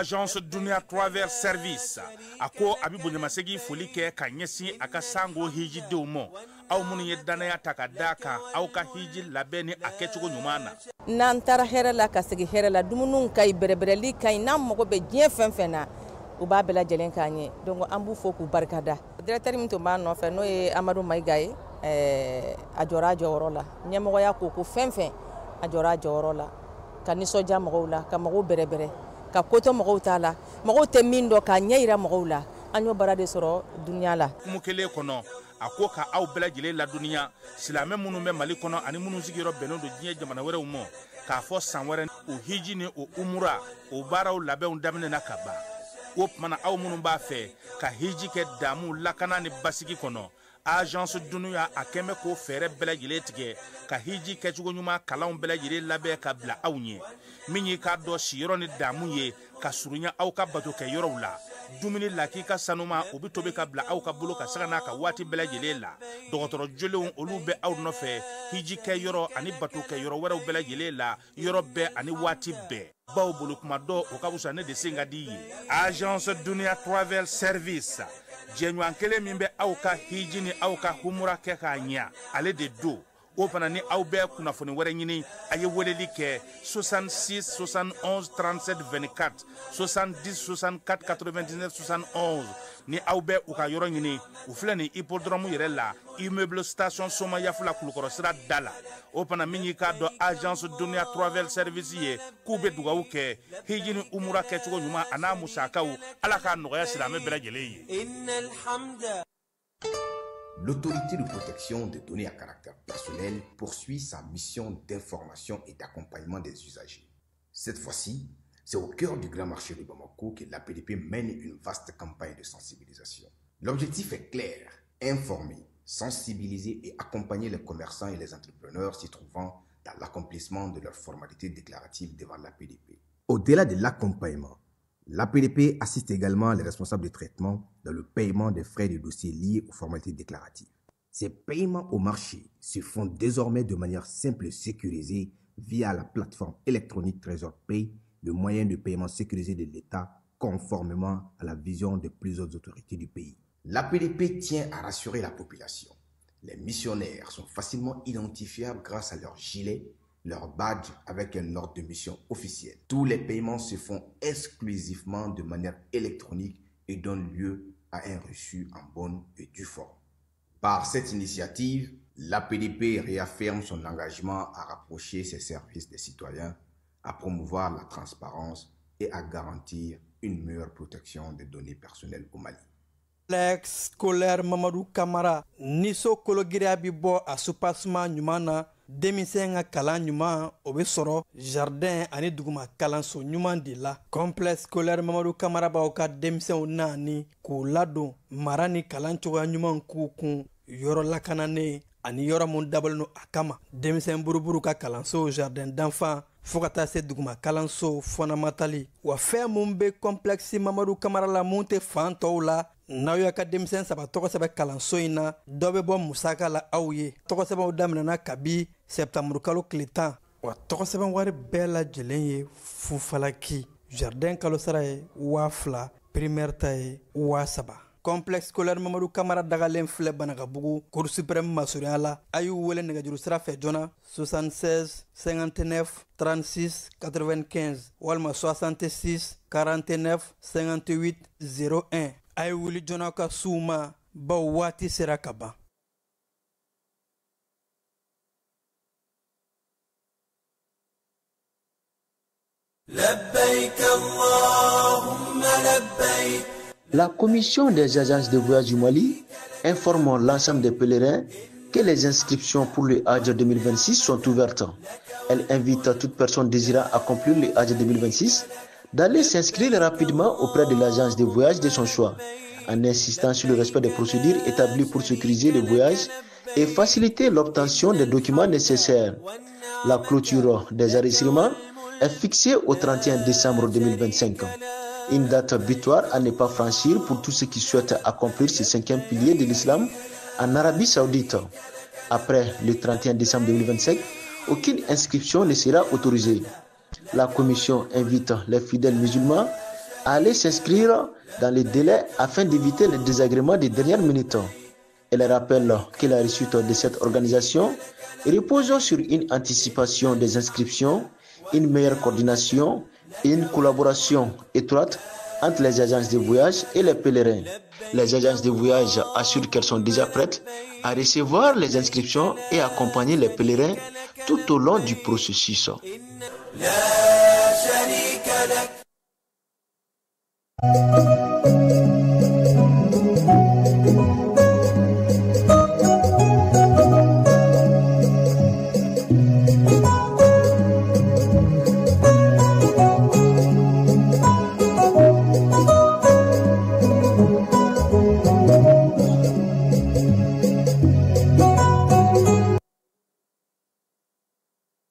Agence Dunia Travel Service a ko a bɛ bonyamasegin foli kɛ ka ɲɛsin a ka sango hijidenw ma, aw minnu ye danaya ta ka d'a kan aw ka hiji labɛn ni a kɛcogo ɲuman na. N'an taara hɛrɛ la ka segin hɛrɛ la, dumuniw ka ɲi, bɛrɛbɛrɛli ka ɲi, n'an mago bɛ diɲɛ fɛn fɛn na, u b'a bɛɛ lajɛlen k'an ye. Donc an b'u fo k'u barikada. Directeur min tun b'a nɔfɛ, n'o ye Amadu Mayiga ye, a jɔra a jɔyɔrɔ la. Ɲɛmɔgɔya ko fɛn fɛn, a jɔra a jɔyɔrɔ la, ka nisɔndiya mɔgɔw la, ka mɔgɔw bɛrɛbɛrɛ, ka kotɔ mɔgɔw t'a la, mɔgɔw tɛ min dɔn k'a ɲɛ yira mɔgɔw la. An y'o baara de sɔrɔ dunuya la. Hukumu kelen kɔnɔ, a ko ka aw bɛɛ lajɛlen ladɔnniya, silamɛ minnu bɛ Mali kɔnɔ ani minnu sigiyɔrɔ bɛnnen don diɲɛ jamana wɛrɛw ma, k'a fɔ san wɛrɛ o hiji ni o umura o baaraw labɛnw daminɛna ka ban. O tuma na aw minnu b'a fɛ ka hiji kɛ damu lakana ni basigi kɔnɔ, Agence Dunia a kɛn bɛ k'o fɛɛrɛ bɛɛ lajɛlen tigɛ ka hiji kɛcogo ɲuman kalanw bɛɛ lajɛlen labɛn ka bila aw ɲɛ, min y'i k'a dɔn siyɔrɔ ni damu ye ka surunya aw ka bato kɛ yɔrɔw la. Dumuni lakika sanuma o bɛ tobi ka bila aw ka bolo ka saga n'a ka waati bɛɛ lajɛlen la. Dɔgɔtɔrɔ jolenw olu bɛ aw nɔfɛ hiji kɛ yɔrɔ ani bato kɛ yɔrɔ wɛrɛw bɛɛ lajɛlen la, yɔrɔ bɛɛ ani waati bɛɛ. Baw bolo kuma dɔ o ka fisa ne de sen ka di ye. Agence Dunia Travel Service, jɛɲɔgɔn kelen min bɛ aw ka hiji ni aw ka humura kɛ k'a ɲɛ, ale de don. O fana ni aw bɛ kunnafoni wɛrɛ ɲini, a ye weleli kɛ 66 71 37 24, 70 64 99 71. Ni aw bɛ u ka yɔrɔ ɲini, u filɛ nin hippodrome yɛrɛ la, immeuble station Somayafula Kulukɔrɔ sira da la. O fana min y'i k'a dɔn Agence Dunia Travel Service ye, k'u bɛ dugawu kɛ hiji ni umura kɛcogo ɲuman a n'a musakaw, Ala k'a nɔgɔya silamɛ bɛɛ lajɛlen ye. L'autorité de protection des données à caractère personnel poursuit sa mission d'information et d'accompagnement des usagers. Cette fois-ci, c'est au cœur du grand marché de Bamako que l'APDP mène une vaste campagne de sensibilisation. L'objectif est clair, informer, sensibiliser et accompagner les commerçants et les entrepreneurs s'y trouvant dans l'accomplissement de leurs formalités déclaratives devant l'APDP. Au-delà de l'accompagnement, l'APDP assiste également les responsables de traitement dans le paiement des frais de dossier liés aux formalités déclaratives. Ces paiements au marché se font désormais de manière simple et sécurisée via la plateforme électronique Trésor Pay, le moyen de paiement sécurisé de l'État conformément à la vision des plus hautes autorités du pays. L'APDP tient à rassurer la population. Les missionnaires sont facilement identifiables grâce à leur gilet, leur badge avec un ordre de mission officiel. Tous les paiements se font exclusivement de manière électronique et donnent lieu à un reçu en bonne et due forme. Par cette initiative, l'APDP réaffirme son engagement à rapprocher ses services des citoyens, à promouvoir la transparence et à garantir une meilleure protection des données personnelles au Mali. Complexe scolaire Mamadou Kamara, ni so kologiriya bi bɔ a soubassement ɲuman na, denmisɛn ka kalan ɲuman o bɛ sɔrɔ jardin ani duguma kalanso ɲuman de la. Complexe scolaire Mamadou Kamara b'aw ka denmisɛnw naani k'u ladon mara ni kalan cogoya ɲuman k'u kun, yɔrɔ lakananen ani yɔrɔ mun dabɔlen don a kama. Denmisɛn buruburu ka kalanso jardin d'enfant fo ka taa se duguma kalanso fondamental. Wa fɛn mun bɛ complexe Mamadou Kamara la mun tɛ fan tɔw la, n'aw y'a ka denmisɛn saba tɔgɔ sɛbɛn kalanso in na, dɔ bɛ bɔ musaka la aw ye. Tɔgɔ sɛbɛnw daminɛna kabi septembre kalo tile 10. Wa tɔgɔ sɛbɛn wari bɛɛ lajɛlen ye fufalaki. Jardin kalo sara ye 2000, primaire ta ye 3000. Complexe scolaire Mamadou Kamara dagalen filɛ Banakabugu, Cour suprême masurunya la. A y'u wele nɛgɛjuru sira fɛ joona 76 59 36 95 walima 66 49 58 01. A ye wuli joona ka s'u ma, bawo waati sera ka ban. لبيك اللهم لبيك. La Commission des agences de voyage du Mali informe l'ensemble des pèlerins que les inscriptions pour le Hajj 2026 sont ouvertes. Elle invite toute personne désirant accomplir le Hajj 2026 d'aller s'inscrire rapidement auprès de l'agence de voyage de son choix, en insistant sur le respect des procédures établies pour sécuriser le voyage et faciliter l'obtention des documents nécessaires. La clôture des enregistrements est fixée au 31 décembre 2025. Une date butoir à ne pas franchir pour tous ceux qui souhaitent accomplir ce cinquième pilier de l'islam en Arabie Saoudite. Après le 31 décembre 2025, aucune inscription ne sera autorisée. La commission invite les fidèles musulmans à aller s'inscrire dans les délais afin d'éviter les désagréments des dernières minutes. Elle rappelle que la réussite de cette organisation repose sur une anticipation des inscriptions, une meilleure coordination et une collaboration étroite entre les agences de voyage et les pèlerins. Les agences de voyage assurent qu'elles sont déjà prêtes à recevoir les inscriptions et accompagner les pèlerins tout au long du processus.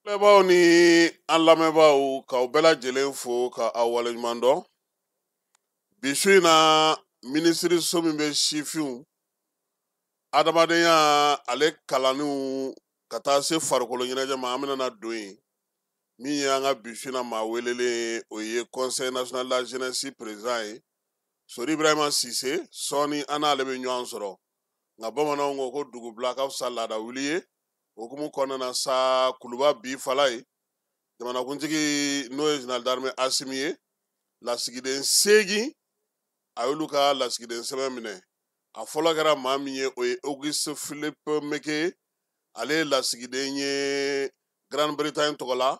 Filɛbaaw ni an lamɛnbaaw, k'aw bɛɛ lajɛlen fo ka aw waleɲuman dɔn. Bi su in na, minisiriso min bɛ sifinw adamadenya ale kalanniw ka taa se farikolo ɲɛnajɛ ma, an bɛna na don yen. Min ye an ka bi su in na maa welelen ye, o ye Conseil national de la jeunesse président ye, Sori Ibrahima Sise. Sɔɔni an n'ale bɛ ɲɔgɔn sɔrɔ. Nka bamananw ko ko dugubila ka fisa laada wuli ye. Hukumu kɔnɔna na sa, Kuluba bi fala ye, jamanakuntigi n'o ye général d'armée Asimi ye, lasigiden 8 a y'olu ka lasigiden sɛbɛn minɛ. A fɔlɔ kɛra maa min ye, o ye Auguste Philippe Meke. Ale ye lasigiden ye Grande-Bretagne tɔgɔ la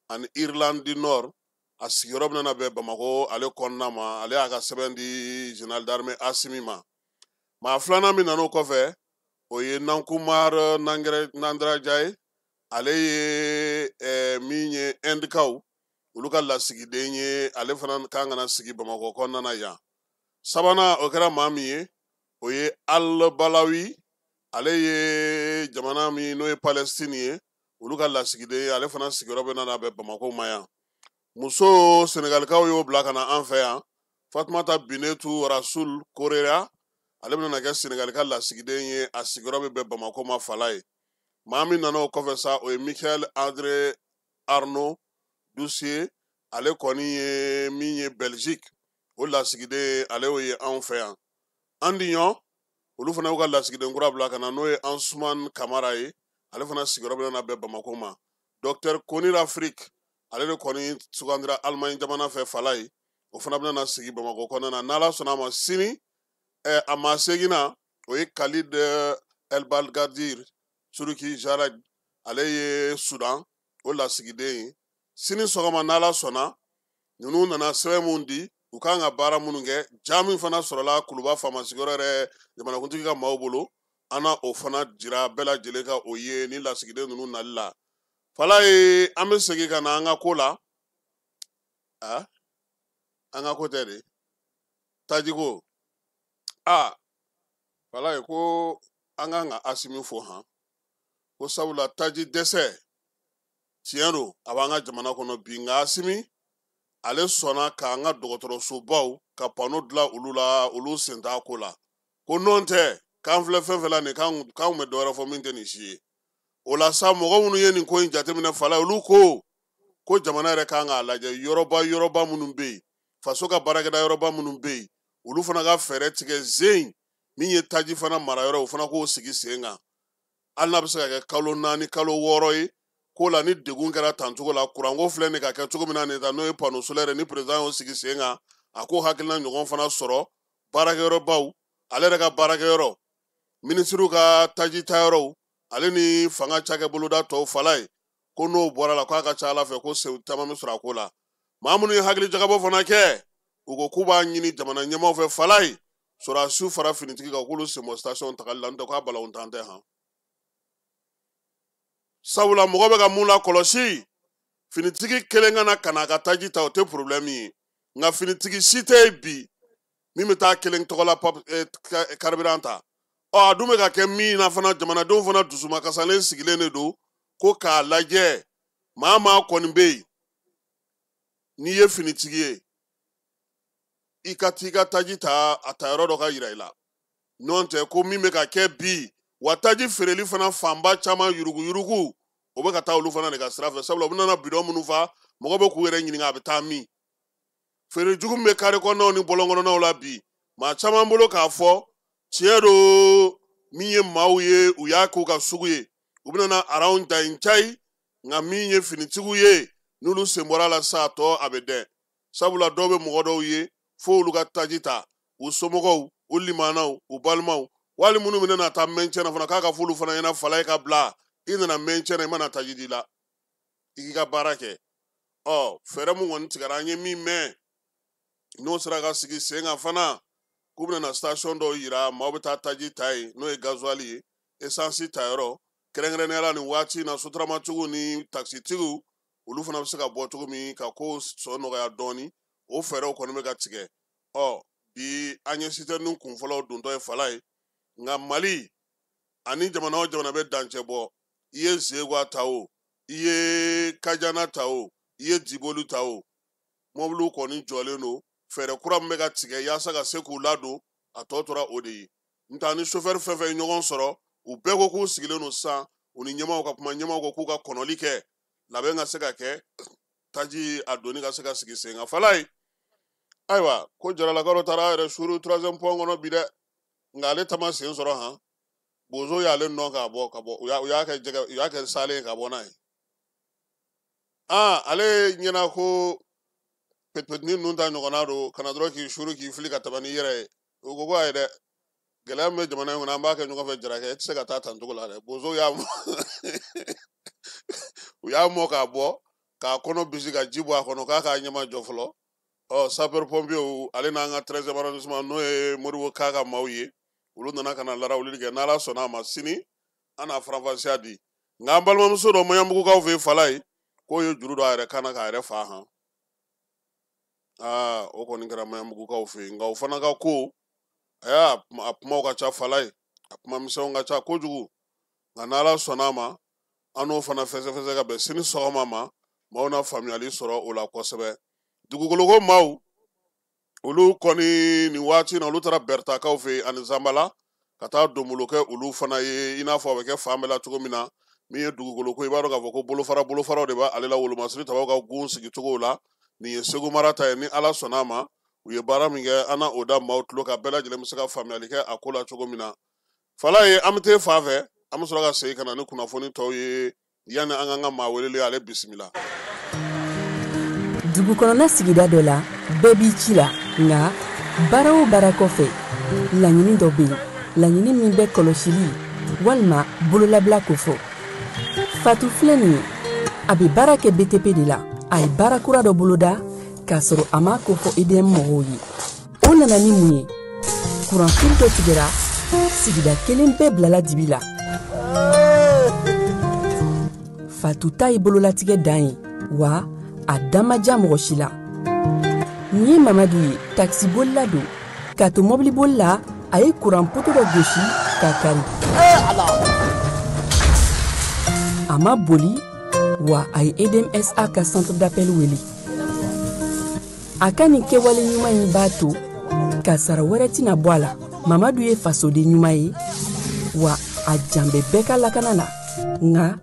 ani Irlande du Nord. A sigiyɔrɔ bɛna bɛn Bamakɔ ale kɔnɔna ma. Ale y'a ka sɛbɛn di général d'armée Asimi ma. Maa filanan min nana o kɔfɛ, o ye Nankumar Nandaraja ye. Ale ye min ye Indikaw olu ka lasigiden ye. Ale fana kan ka na sigi Bamakɔ kɔnɔna na yan. Sabanan, o kɛra maa min ye, o ye Al Balawi. Ale ye jamana min n'o ye Palestine ye, olu ka lasigiden ye. Ale fana sigiyɔrɔ bɛ na bɛn Bamakɔ ma yan. Muso Senegalikaw y'o bila ka na an fɛ yan, Fatumata Binetu Rasul Korera. Ale bɛna kɛ Senegali ka lasigiden ye. A sigiyɔrɔ bɛ bɛn Bamakɔ ma fala ye. Maa min nana o kɔfɛ sa, o ye Michael André Arnaud Doucier. Ale kɔni ye min ye Belgique o lasigiden, ale y'o ye anw fɛ yan. Andiɲɔ olu fana y'u ka lasigiden kura bila ka na, n'o ye Ansuman Kamara ye. Ale fana sigiyɔrɔ bɛna na bɛn Bamakɔ ma. Docteur Konir Afrique, ale de kɔni sugandira Allemagne jamana fɛ fala ye. O fana bɛna na sigi Bamakɔ kɔnɔna na n'Ala sɔnna a ma sini. A maa seginna, o ye Khalid El Balgadir Suruki Jarad. Ale ye Sudan o lasigiden ye. Sini sɔgɔma n'Ala sɔnna, ninnu nana sɛbɛn mun di, u kan ka baara minnu kɛ, ja min fana sɔrɔla Kuluba faama sigiyɔrɔ yɛrɛ jamanakuntigi ka maaw bolo, an na o fana jira bɛɛ lajɛlen ka o ye ni lasigiden ninnu nali la fala ye. An bɛ segin ka na an ka ko la. An ka ko tɛ de tajiko a fala ye, ko an kan ka Asimi fo han, ko sabula taji dɛsɛ tiɲɛ don a b'an ka jamana kɔnɔ bi. Nka Asimi ale sɔnna k'an ka dɔgɔtɔrɔsobaw ka panneau dilan olu la, olu sen t'a ko la. Ko nɔn tɛ k'an filɛ fɛn fɛn la nin, k'an bɛ dɔwɛrɛ fɔ min tɛ nin si ye. O la sa, mɔgɔ minnu ye nin ko in jateminɛ fala, olu ko ko jamana yɛrɛ kan k'a lajɛ, yɔrɔba yɔrɔba minnu bɛ yen, faso ka baarakɛda yɔrɔba minnu bɛ yen, olu fana ka fɛɛrɛ tigɛ zen min ye taji fana mara yɔrɔ, o fana k'o sigi sen kan, hali n'a bɛ se ka kɛ kalo 4, kalo 6 ye. Ko la ni degun kɛra tancogo la, kuranko filɛ nin ka kɛ cogo min na nin ta, n'o ye panneau solaire, ni président y'o sigi sen kan, a k'o hakilina ɲɔgɔn fana sɔrɔ baarakɛyɔrɔbaw, ale yɛrɛ ka baarakɛyɔrɔ, minisiriw ka taji tayɔrɔw, ale ni fanga cakɛ boloda tɔw fala ye. Ko n'o bɔra la, k'a ka ca Ala fɛ ko sen caman bɛ sɔrɔ a ko la. Maa minnu ye hakili jagabɔ fana kɛ, u ko k'u b'a ɲini jamana ɲɛmaaw fɛ fala ye, sɔrɔdasiw fara finitigi kan, k'olu sen bɔ station tagali la, n'o tɛ k'a balawu tan tɛ han. Sabula mɔgɔ bɛ ka mun la kɔlɔsi, finitigi kelen ka na ka na a ka taji ta, o tɛ problème ye. Nka finitigi si tɛ yen bi min bɛ taa kelen tɔgɔ la carburant ta. Ɔ, a dun bɛ ka kɛ min na fana, jamanadenw fana dusumakasalen sigilen de don ko k'a lajɛ. Maa maa kɔni bɛ yen n'i ye finitigi ye, i ka t'i ka taji ta a ta yɔrɔ dɔ ka yira i la. N'o tɛ, ko min bɛ ka kɛ bi wa, taji feereli fana fanba caman yuruguyurugu, o bɛ ka taa olu fana de ka sira fɛ. Sabula u bɛna bidɔn minnu fa, mɔgɔ bɛ k'u yɛrɛ ɲininka a bɛ taa min. Feere jugu min bɛ kare kɔnɔnaw ni bɔlɔn kɔnɔnaw la bi, maa caman bolo k'a fɔ tiɲɛ don, min ye maaw ye u y'a k'u ka sugu ye, u bɛna na aranw ta in cayi. Nka min ye finitigiw ye, n'olu sen bɔra a la sa, a tɔ a bɛ dɛn. Sabula dɔw bɛ mɔgɔ dɔw ye fo olu ka taji ta, u somɔgɔw, u limanaw, u balimaw, wali minnu bɛna na taa mɛncɛn na fana, k'a ka f'olu fana ɲɛna fala ye ka bila i nana mɛncɛn na, i mana taji di la, i k'i ka baara kɛ. Ɔ fɛɛrɛ mun kɔni tigɛra, an ye min mɛn n'o sera ka sigi sen kan fana, k'u bɛna na station dɔw yira maaw bɛ taa taji ta yen, n'o ye gasoil ye, essence tayɔrɔ, kɛrɛnkɛrɛnnenya la nin waati in na, sotaramatigiw ni takisitigiw, olu fana bɛ se ka bɔ cogo min ka ko sɔn nɔgɔya dɔɔni. O fɛɛrɛw kɔni bɛ ka tigɛ. Ɔ bi an ye sitɛrinin kunfɔlɔw dontɔ ye fala ye. Nka Mali ani jamana o jamana bɛ dancɛ bɔ, i ye Zegwa ta o, i ye Kajana ta o, i ye Diboli ta o, mɔbiliw kɔni jɔlen don. Fɛɛrɛ kura min bɛ ka tigɛ yaasa ka se k'u ladon, a tɔ tora o de ye. N ta ni sofɛri fɛn fɛn ye ɲɔgɔn sɔrɔ, u bɛɛ ko k'u sigilen don sisan, u ni ɲɛmaaw ka kuma, ɲɛmaaw ko k'u ka kɔnɔli kɛ, labɛn ka se ka kɛ, taji a donni ka se ka sigi sen kan fala ye. Ayiwa, ko jaralaka dɔ taara a yɛrɛ suru troisième pont kɔnɔ bi dɛ, nka ale taama sen sɔrɔ han, bozo y'ale nɔ k'a bɔ ka bɔ, u y'a kɛ jɛgɛ, u y'a kɛ salen ye ka bɔ n'a ye. Ale ɲɛna ko petipetini ninnu ta ɲɔgɔnna don, ka na dɔrɔn k'i suru k'i fili ka tɛmɛ n'i yɛrɛ ye. U ko ko ayi dɛ, gɛlɛya min bɛ jamana in kɔnɔ, an b'a kɛ ɲɔgɔn fɛ jarakɛ, e tɛ se ka taa tan cogo la dɛ. Bozo y'a mɔ, u y'a mɔ k'a bɔ, k'a kɔnɔ bisi ka ji bɔ a kɔnɔ, k'a k'a ɲɛma jɔ fɔlɔ. Ɔ sapeur pompier, ale n'an ka 13e arrondissement, n'o ye Modibo Ka ka maaw ye, olu nana ka na larawuli kɛ. N'Ala sɔnna a ma, sini an n'a faranfasiya di. Nka an balimamuso dɔ Maɲanbugukaw fɛ yen fala ye, k'o ye juru don a yɛrɛ kan na k'a yɛrɛ fa han. O kɔni kɛra Maɲanbugukaw fɛ yen. Nka o fana ka ko, a kumaw ka ca fala ye, a kuma misɛnw ka ca kojugu. Nka n'Ala sɔnna a ma, an n'o fana fɛsɛfɛsɛ ka bɛn sini sɔgɔma ma, maaw na faamuyali sɔrɔ o la kosɛbɛ. Dugukoloko maaw, olu kɔni nin waati in na, olu taara Bɛrɛtakaw fɛ yen ani Zanbala ka taa donbolo kɛ olu fana ye, i n'a fɔ a bɛ kɛ fan bɛɛ la cogo min na. Min ye dugukoloko, i b'a dɔn k'a fɔ ko bolofara bolofaraw de b'ale la, wolomasiri tabaw ka gun sigi cogo la. Nin ye Segu mara ta ye. Ni Ala sɔnna a ma, u ye baara min kɛ, an na o da maaw tulo kan, bɛɛ lajɛlen bɛ se ka faamuyali kɛ a ko la cogo min na. Fala ye, an bɛ taa fan fɛ, an bɛ sɔrɔ ka segin ka na ni kunnafoni tɔw ye yanni an k'an ka maa welelen ale bisimila. Dugu kɔnɔna sigida dɔ la, bɛɛ b'i ci la, nka baara o baara kɔfɛ, laɲini dɔ bɛ yen, laɲini min bɛ kɔlɔsili walima bololabila kofɔ. Fatu filɛ nin ye, a bɛ baara kɛ BTP de la. A ye baara kura dɔ boloda k'a sɔrɔ a m'a kofɔ EDM mɔgɔw ye. O nana ni mun ye? Kuranfili dɔ tigɛra, sigida kelen bɛɛ bilala dibi la. Fatu ta ye bololatigɛ dan ye, wa a da ma diya mɔgɔ si la. Nin ye Mamadu ye, takisibolila don. K'a to mɔbiliboli la, a ye kuran poto dɔ gosi k'a kari. A ma boli, wa a ye EDMSA ka centre d'appel wele. A ka nin kɛwale ɲuman in b'a to kasara wɛrɛ tɛna bɔ a la. Mamadu ye fasoden ɲuman ye, wa a jan bɛ bɛɛ ka lakana na. Nka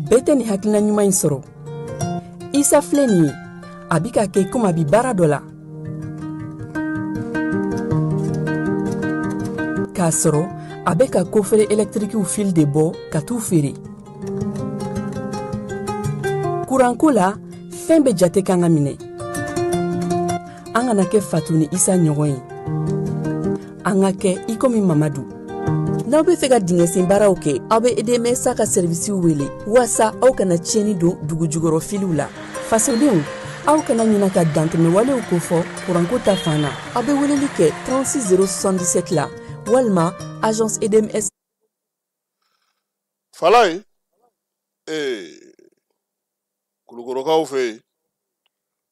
bɛɛ tɛ nin hakilina ɲuman in sɔrɔ. Isa filɛ nin ye, a bɛ ka kɛ komi a bɛ baara dɔ la, k'a sɔrɔ a bɛ ka kofere ɛlɛtirikiw fil de bɔ ka t'u feere. Kuranko la, fɛn bɛɛ jate kan ka minɛ. An kana kɛ Fatu ni Isa ɲɔgɔn ye, an ka kɛ i komi Mamadu. N'aw bɛ fɛ ka dingɛsen baaraw kɛ, aw bɛ EDMSA ka sɛrivisiw wele waasa aw kana tiɲɛni don dugu jukɔrɔ filiw la. Fasodenw, aw kana ɲina ka dantɛmɛwalew kofɔ kuranko ta fan na. Aw bɛ weleli kɛ 36 077 la walima agence EDMS. Falaye, Kulukorokaw fɛ yen,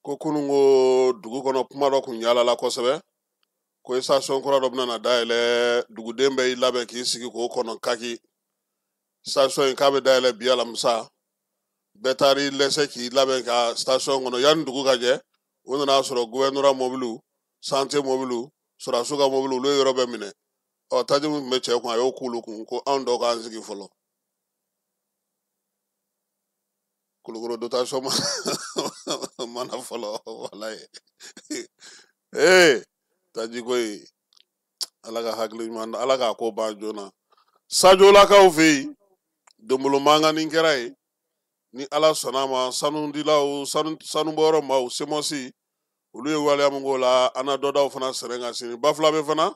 ko kununko dugu kɔnɔ kuma dɔ kun yaalala kosɛbɛ, ko station kura dɔ bɛna na dayɛlɛ, duguden bɛɛ y'i labɛn k'i sigi k'o kɔnɔ kaki. Station in k'a bɛ dayɛlɛ bi alamisa, bɛɛ taar'i lɛsɛ k'i labɛn ka station kɔnɔ. Yanni dugu ka jɛ, o nana sɔrɔ gouvernorat mɔbiliw, santé mɔbiliw, sɔrɔdasiw ka mɔbiliw, olu ye yɔrɔ bɛɛ minɛ. Ɔ taji min tun bɛ cɛ kun, a y'o k'olu kun, ko anw dɔw k'an sigi fɔlɔ. Kulukoro dotation mana fɔlɔ, walayi. Ee, tajiko ye, Ala ka hakili ɲuman, Ala k'a ko ban joona. Sajolakaw fɛ yen, donbolo mankannin kɛra yen. Ni Ala sɔnna a ma, sanudilaw, sanubɔyɔrɔ maaw, semɔsi, olu ye waleya min k'o la, an na dɔ daw fana sɛnɛ ka sini. Bafulabe fana,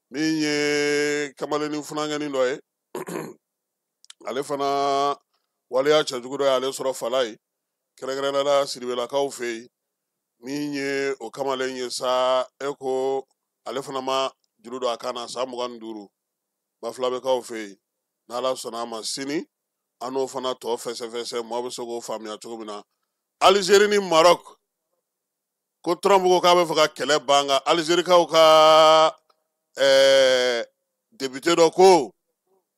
min ye kamalennin funankɛnin dɔ ye, ale fana waleya cɛjugu dɔ y'ale sɔrɔ fala ye, kɛrɛnkɛrɛnnenya la Siribelakaw fɛ yen. Min ye o kamalen ye sa, e ko ale fana ma juru don a kan na, san 25, Bafulabekaw fɛ yen. N'Ala sɔnna a ma, sini an n'o fana tɔ fɛsɛfɛsɛ, maaw bɛ se k'o faamuya cogo min na. Alizeri ni Maroc, ko Trump ko k'a bɛ fɛ ka kɛlɛ ban, nka Alizerikaw ka député dɔ ko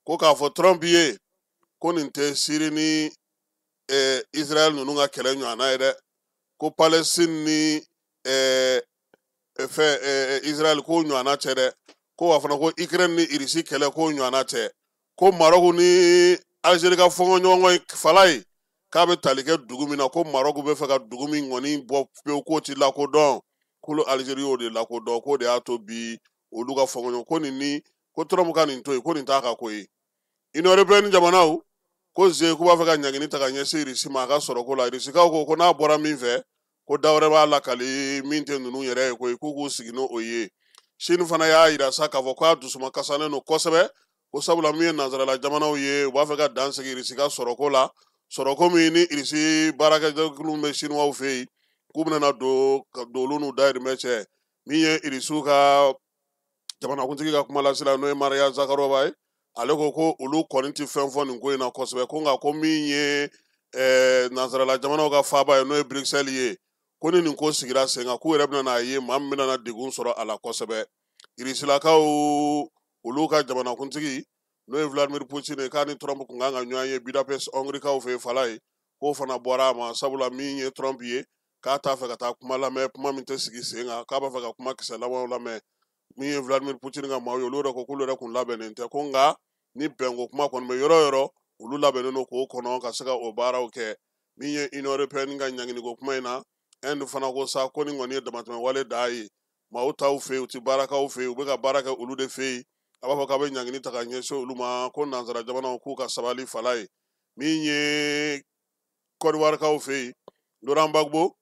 k'a fɔ Trump ye ko nin tɛ Siri ni Israël ninnu ka kɛlɛ ɲɔgɔnna ye dɛ, ko Palestine ni fɛn Israël k'o ɲɔgɔnna tɛ dɛ, ko wa fana ko Ukraine ni Russie kɛlɛ k'o ɲɔgɔnna tɛ, ko Maroc ni Algérie ka fɔnkɔɲɔgɔnkɔ fala ye k'a bɛ tali kɛ dugu min na, ko Maroc bɛ fɛ ka dugu min kɔni bɔ pewu k'o ti lakodɔn, k'olu Algérie y'o de lakodɔn, k'o de y'a to bi olu ka fɔnkɔɲɔgɔn, ko nin ni ko Trump ka nin to yen, ko nin t'a ka ko ye. Union européenne jamanaw ko ze k'u b'a fɛ ka ɲangini ta ka ɲɛsin Russie ma a ka sɔrɔko la. Rusikaw ko n'a bɔra min fɛ, ko da wɛrɛ b'a lakali min tɛ ninnu yɛrɛ ye koyi, k'u k'u sigi n'o ye. Chine fana y'a yira sa k'a fɔ k'a dusuma kasanen don kosɛbɛ, ko sabula min ye nansarala jamanaw ye, u b'a fɛ ka dan sigi Russie ka sɔrɔko la, sɔrɔko min ni Russie baarakɛjɛkulu bɛ Chinois fɛ yen, k'u bɛna don ka don olu n'u dayirimɛ cɛ. Min ye Russiw ka jamanakuntigi ka kuma lasela, n'o ye Maria Zakharova ye, ale ko ko olu kɔni tɛ fɛn fɔ nin ko in na kosɛbɛ, ko nka ko min ye nansarala jamanaw ka faaba ye, n'o ye Bruxelles ye, ko ni nin ko sigira sen kan, k'u yɛrɛ bɛna n'a ye maa min bɛna na degun sɔrɔ a la kosɛbɛ. Irisilakaw olu ka jamanakuntigi, n'o ye Vladimir Poutine ye, k'a ni Trump kun kan ka ɲɔgɔn ye Budapest Hongrie-kaw fɛ yen fala ye, k'o fana bɔra a ma, sabula min ye Trump ye, k'a t'a fɛ ka taa kuma lamɛn, kuma min tɛ sigi sen kan, k'a b'a fɛ ka kuma kisɛ labanw lamɛn. Min ye Vladimir Poutine ka maaw ye, olu yɛrɛ ko k'olu yɛrɛ kun labɛnnen tɛ, ko nka ni bɛnko kuma kɔni bɛ yɔrɔ o yɔrɔ, olu labɛnnen don k'o kɔnɔ ka se ka o baaraw kɛ. Min ye Union européenne ka ɲanginiko kuma in na, Inde fana ko sa ko nin kɔni ye damatɛmɛ wale da ye, maaw t'aw fɛ yen, u ti baara k'aw fɛ yen, u bɛ ka baara kɛ olu de fɛ yen, a b'a fɔ k'a bɛ ɲangini ta ka ɲɛsin olu ma, ko nansara jamanaw k'u ka sabali fala ye. Min ye Côte d'Ivoire-kaw fɛ yen, Laurent Gbagbo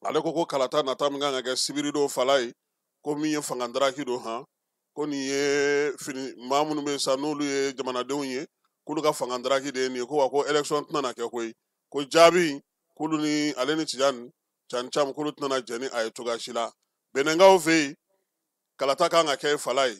ale ko kalata nata min kan ka kɛ sibiridon fala ye, ko min ye fanga daraki don han, ko nin ye fini maa minnu bɛ sa n'olu ye jamanadenw ye, k'olu ka fanga daraki de ye nin ye, ko wa ko élection tɛna na kɛ koyi, ko jaabi k'olu ni ale ni Tidjane Thiam k'olu tɛna jɛn ni a ye cogoya si la. Benenkaw fɛ yen, kalata kan ka kɛ fala ye,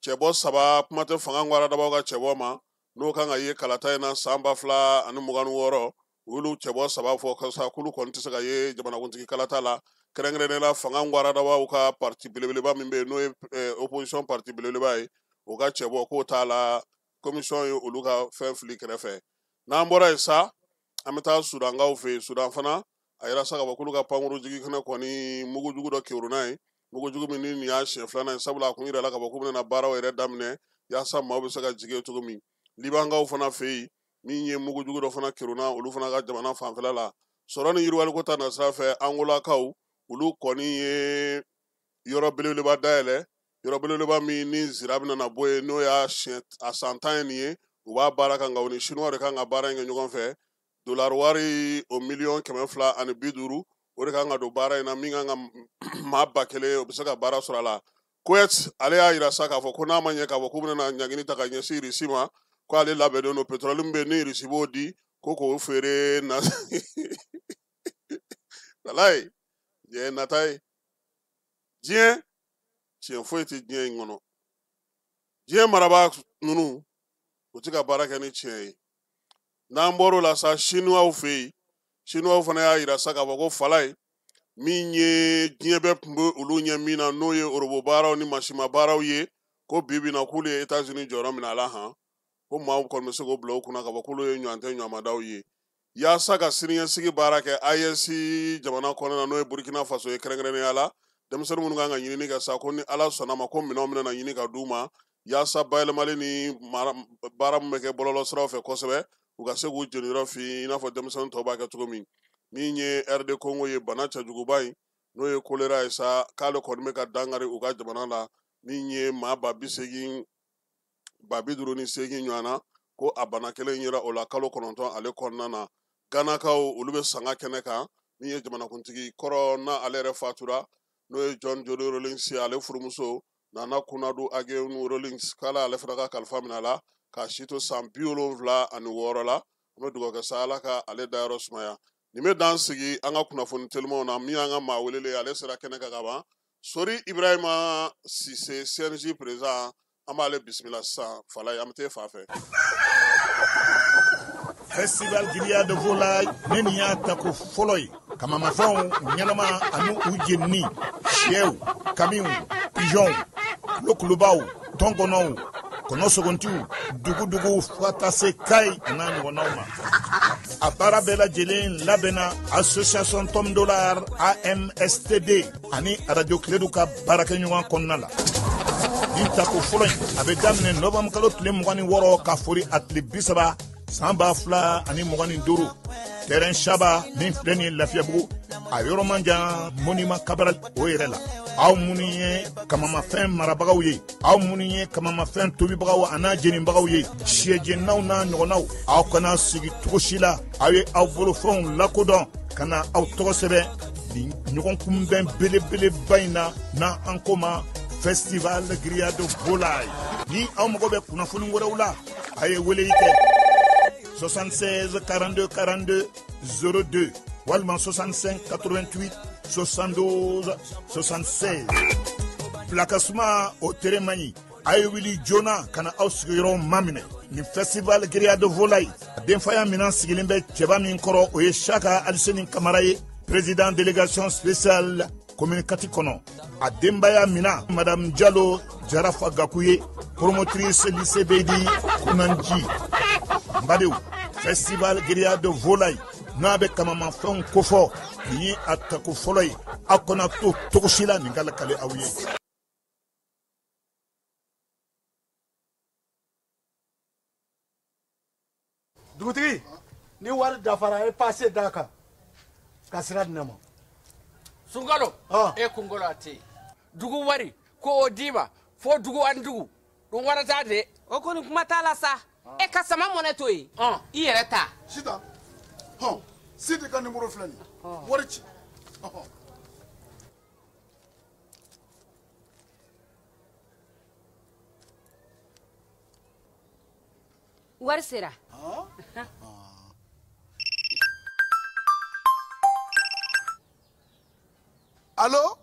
cɛbɔ 3, kuma tɛ fanga ŋwaradabaw ka cɛbɔ ma, n'o kan ka ye kalata in na san 2026, olu cɛbɔ 3 fɔ sa k'olu kɔni tɛ se ka ye jamanakuntigi kalata la, kɛrɛnkɛrɛnnenya la fanga ŋwaradabaw ka parti belebeleba min bɛ yen, n'o ye opposition parti belebeleba ye, o ka cɛbɔ k'o t'a la, commission ye olu ka fɛn fili kɛrɛfɛ. N'an bɔra yen sa, an bɛ taa Sudankaw fɛ yen. Sudan fana a yira sa k'a fɔ k'olu ka pankurujigi kɛnɛ kɔni mugujugu dɔ kerunna ye, mugujugu min ni nin y'a siɲɛ filanan ye, sabula a kun yirala k'a fɔ k'u bɛna baaraw yɛrɛ daminɛ yaasa maaw bɛ se ka jigin cogo min. Libankaw fana fɛ yen, min ye mugujugu dɔ fana kerunna olu fana ka jamana fanfɛla la. Sɔrɔ ni yiriwaliko ta nasira fɛ, Angolakaw olu kɔni ye yɔrɔ belebeleba dayɛlɛ, yɔrɔ belebeleba min ni zira bɛna na bɔ yen, n'o y'a siɲɛ a san 10 ye nin ye, u b'a baara kan, nka u ni Chinois de kan ka baara in kɛ ɲɔgɔn fɛ. Dollar wari o 250 millions, o de kan ka don baara in na, min kan ka maa 1000, o bɛ se ka baara sɔrɔ a la. Koweït ale y'a yira sa k'a fɔ ko n'a ma ɲɛ k'a fɔ k'u bɛna ɲangini ta ka ɲɛsin Russie ma, ko ale labɛnnen don, pétrole min bɛ yen ni Russie b'o di, ko k'o feere na. Walayi, diɲɛ ye nata ye, diɲɛ tiɲɛ foyi tɛ diɲɛ in kɔnɔ. Diɲɛ marabaa ninnu, u tɛ ka baara kɛ ni tiɲɛ ye. N'an bɔr'o la sa, Chinois fɛ yen, Chinois fana y'a yira sa k'a fɔ ko fala ye min ye diɲɛ bɛɛ tun bɛ olu ɲɛ min na, n'o ye orobo baaraw ni masima baaraw ye, ko bi bi in na k'olu ye États-Unis jɔyɔrɔ minɛ a la han, ko maaw kɔni bɛ se k'o bila u kunna k'a fɔ k'olu ye ɲɔgɔn tɛ ɲɔgɔnmadaw ye, yaasa ka siniɲɛsigi baara kɛ AES jamana kɔnɔna na, n'o ye Burkina Faso ye kɛrɛnkɛrɛnnenya la. Denmisɛnnin minnu kan ka ɲinini kɛ sa, ko ni Ala sɔnna ma, ko minɛnw bɛna ɲini ka d'u ma, yaasa bayɛlɛmali ni baara min bɛ kɛ bɔlɔlɔsiraw fɛ kosɛbɛ, u ka se k'u jeniyɔrɔ fin i n'a fɔ denmisɛnnin tɔw b'a kɛ cogo min. Min ye RD Congo ye, bana cɛjuguba in N'o ye kolera ye sa, k'ale kɔni bɛ ka dankari u ka jamana la, min ye maa 80000 858 ɲɔgɔn na, ko a bana kelen yera o la kalo 9 ale kɔnɔna na. Ganakaw olu bɛ sanga kɛnɛ kan, min ye jamanakuntigi kɔrɔ na ale yɛrɛ fatura, n'o ye John Jody Rawlings ye, ale furumuso Nana Konadu Agyekum Rawlings, k'ale ale fana ka kalifa minɛ a la k'a si to san 76 la. An bɛ dugawu kɛ sa, Ala ka ale dayɔrɔ sumaya. Nin bɛ dan sigi an ka kunnafoni telimanw na. Min y'an ka maa welelen, ale sera kɛnɛ kan ka ban, Sori Ibrahima Sise, CNJ président, an b'ale bisimila sisan. Falaye, an bɛ t'e fan fɛ. Festival Grillade de Volaille, ne nin y'a tako fɔlɔ ye. Kamamafɛnw ɲɛnama ani u jenini, sɛw, kamiw, pigeonw, kulokulubaw, tɔnkɔnɔw, kɔnɔ sogontiw, dugudugu, fo ka taa se kayi a n'a ɲɔgɔnnaw ma. A baara bɛɛ lajɛlen labɛnna association Tom Dollar AMSTD ani radio Kiledu ka baarakɛɲɔgɔn kɔnɔna la. Nin tako fɔlɔ in, a bɛ daminɛ novembre kalo tile 26 ka fori a tile 30 san 2025, terrain Saba min filɛ nin ye Lafiyabugu, a yɔrɔ man jan monument Cabral o yɛrɛ la. Aw minnu ye kamamafɛn marabagaw ye, aw minnu ye kamamafɛn tobibagaw a n'a jenibagaw ye, sɛjeninaw n'a ɲɔgɔnnaw, aw kana sigi cogo si la. Aw ye aw bolofɛnw lakodɔn ka na aw tɔgɔ sɛbɛn nin ɲɔgɔn kunbɛn belebeleba in na, n'an ko ma Festival Grillade de Volaille. Ni aw mago bɛ kunnafoni wɛrɛw la, a ye weleli kɛ 76 42 42 02 walima 65 88 72 76. Bilakasuma o tere man ɲi, a ye wuli joona ka na aw sigiyɔrɔw maminɛ. Nin Festival Grillade de Volaille, a denfaya minan sigilen bɛ cɛba min kɔrɔ, o ye Saka Aliseni Kamara ye, président délégation spéciale commune 4 kɔnɔ. A denbaya mina madame Jalo Jarafa Gaku ye, promotrice lycée Beydi Kunanji. N badenw, Festival Grillade de Volaille n'a bɛ kamamafɛnw kofɔ, nin ye a tako fɔlɔ ye. Aw kana to cogo si la nin ka lakale aw ye. Dugutigi, ni wari dafara, e passe d'a kan ka sira di ne ma. Sunkalo, e kunkolo a tɛ yen. Dugu wari ko o d'i ma fo dugu ani dugu dun wara t'a de. O kɔni kuma t'a la sa. E ka sama mɔnɛ to yen, i yɛrɛ ta. Sitan hɔn, Sidi ka nimoro filɛ nin ye, wari ci. Wari sera. Alo,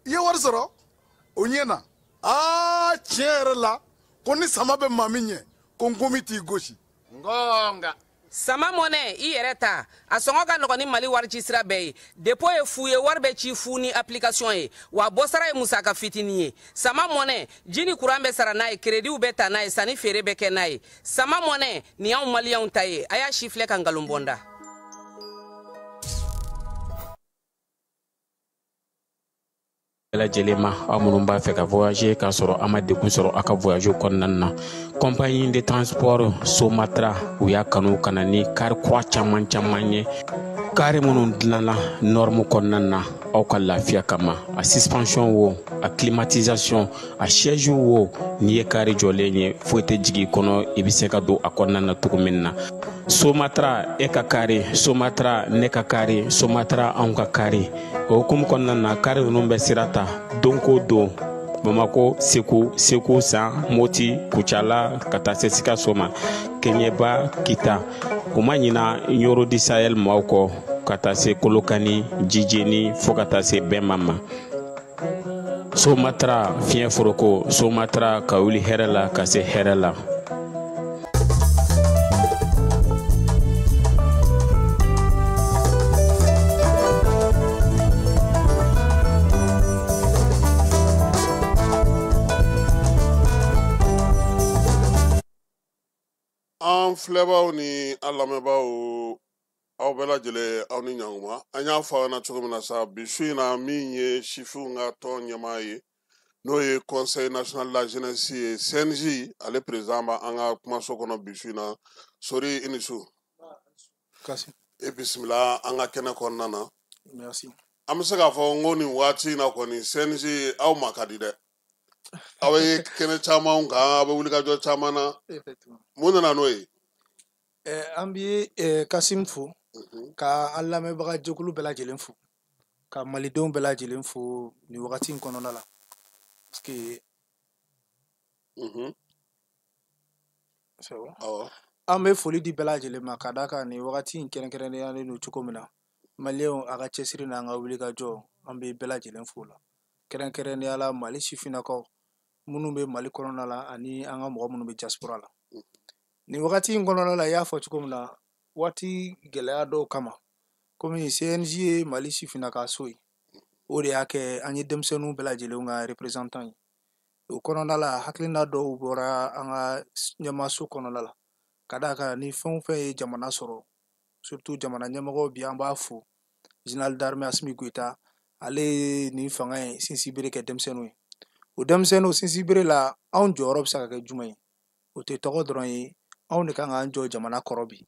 i ye wari sɔrɔ o ɲɛ na. Aa, tiɲɛ yɛrɛ la, ko ni sama bɛ maa min ɲɛ, ko nkomi t'i gosi. Ngonga. Sama mɔnɛ, i yɛrɛ ta, a sɔngɔ ka nɔgɔn ni Mali wari ci sira bɛɛ ye. Dépôt ye fu ye, wari bɛ ci fu ni application ye, wa bɔsara ye musaka fitinin ye. Sama mɔnɛ, ji ni kuran bɛ sara n'a ye, créditw bɛ ta n'a ye, sanni feere bɛ kɛ n'a ye. Sama mɔnɛ nin y'anw maliyɛnw ta ye. A y'a si filɛ ka nkalon bɔ n da. Bɛɛ lajɛlen ma, aw minnu b'a fɛ ka voyager k'a sɔrɔ a ma degun sɔrɔ aw ka voyage kɔnɔna na, compagnie de transport Somatra, u y'a kanu ka na ni car kura caman caman ye, car minnu dilanna norme kɔnɔna na aw ka lafiya kama. A suspension wo, a climatisation, a siège wo, n'i ye car jɔlen ye, foyi tɛ jigin i kɔnɔ, i bɛ se ka don a kɔnɔna na cogo min na. Somatra, e ka car, Somatra, ne ka car, Somatra, anw ka car. O hukumu kɔnɔna na, car ninnu bɛ sira ta don ko don, Bamako, Segu, Segu San, Moti, Kucala, ka taa se Sikaso ma, Kɛɲɛba, Kita. U ma ɲina Ɲoro di Sahel maaw kɔ, ka taa se Kolokani, Jijeni, fo ka taa se Bɛnma ma. Somatra, fiɲɛ foroko, Somatra, ka wuli hɛrɛ la ka se hɛrɛ la. An filɛbaw ni an lamɛnbaaw, aw bɛɛ lajɛlen, aw ni ɲankuma. An y'a fɔ aw ɲɛna cogo min na sa, bi su in na, min ye sifinw ka tɔn ɲɛmaa ye, n'o ye Conseil national de la jeunesse ye, CNJ, ale président b'an ka kumaso kɔnɔ bi su in na. Sori, i ni su. Kasi. E bisimila an ka kɛnɛ kɔnɔna na. Merci. An bɛ se k'a fɔ n ko nin waati in na kɔni CNJ aw ma ka di dɛ. Aw ye kɛnɛ caman kan, aw bɛ wulikajɔ caman na. Mun nana n'o ye? An bɛ Kasim fo, ka an lamɛnbaga jɛkulu bɛɛ lajɛlen fo, ka malidenw bɛɛ lajɛlen fo nin wagati in kɔnɔna la. Parce que c'est bon. An bɛ foli di bɛɛ lajɛlen ma ka d'a kan nin wagati in kɛrɛnkɛrɛnneyalen don cogo min na, maliyɛnw a ka cɛsiri n'an ka wulikajɔ, an bɛ bɛɛ lajɛlen fo la. Kɛrɛnkɛrɛnnenya la Mali sifinnakaw minnu bɛ Mali kɔnɔna la ani an ka mɔgɔ minnu bɛ diaspora la. Nin wagati in kɔnɔna la, i y'a fɔ cogo min na, waati gɛlɛya dɔw kama, komi CNJ ye Mali sifinnaka so ye, o de y'a kɛ an ye denmisɛnninw bɛɛ lajɛlen ka représentant ye. O kɔnɔna la, hakilina dɔw bɔra an ka ɲɛmaaso kɔnɔna la, ka d'a kan ni fɛn o fɛn ye jamana sɔrɔ, surtout jamana ɲɛmɔgɔw, bi an b'a fo, général d'armée Assimi Goïta, ale ye nin fanga in sinsinbere kɛ denmisɛnninw ye. O denmisɛnninw sinsinbere la, anw jɔyɔrɔ bɛ se ka kɛ jumɛn ye? O tɛ tɔgɔ dɔrɔn ye, anw de kan k'an jɔ jamana kɔrɔ bi.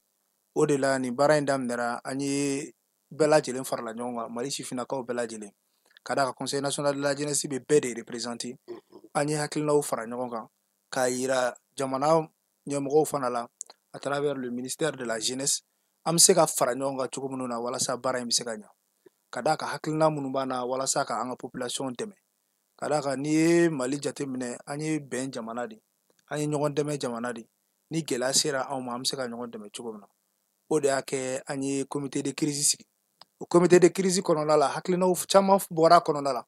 O de la nin baara in daminɛra, an ye bɛɛ lajɛlen farala ɲɔgɔn kan, Mali sifinnakaw bɛɛ lajɛlen, ka d'a kan Conseil national de la jeunesse bɛ bɛɛ de représenter. An ye hakilinaw fara ɲɔgɔn kan k'a yira jamana ɲɛmɔgɔw fana la à travers le ministère de la jeunesse, an bɛ se ka fara ɲɔgɔn kan cogo minnu na walasa baara in bɛ se ka ɲa, ka d'a kan hakilina minnu b'an na walasa ka an ka population dɛmɛ. Ka d'a kan n'i ye Mali jateminɛ, an ye bɛn jamana de, an ye ɲɔgɔn dɛmɛ jamana de. Ni gɛlɛya sera anw ma, an bɛ se ka ɲɔgɔn dɛmɛ cogo min na, o de y'a kɛ an ye comité de crise sigi. O comité de crise kɔnɔna la, hakilinaw caman bɔra a kɔnɔna la.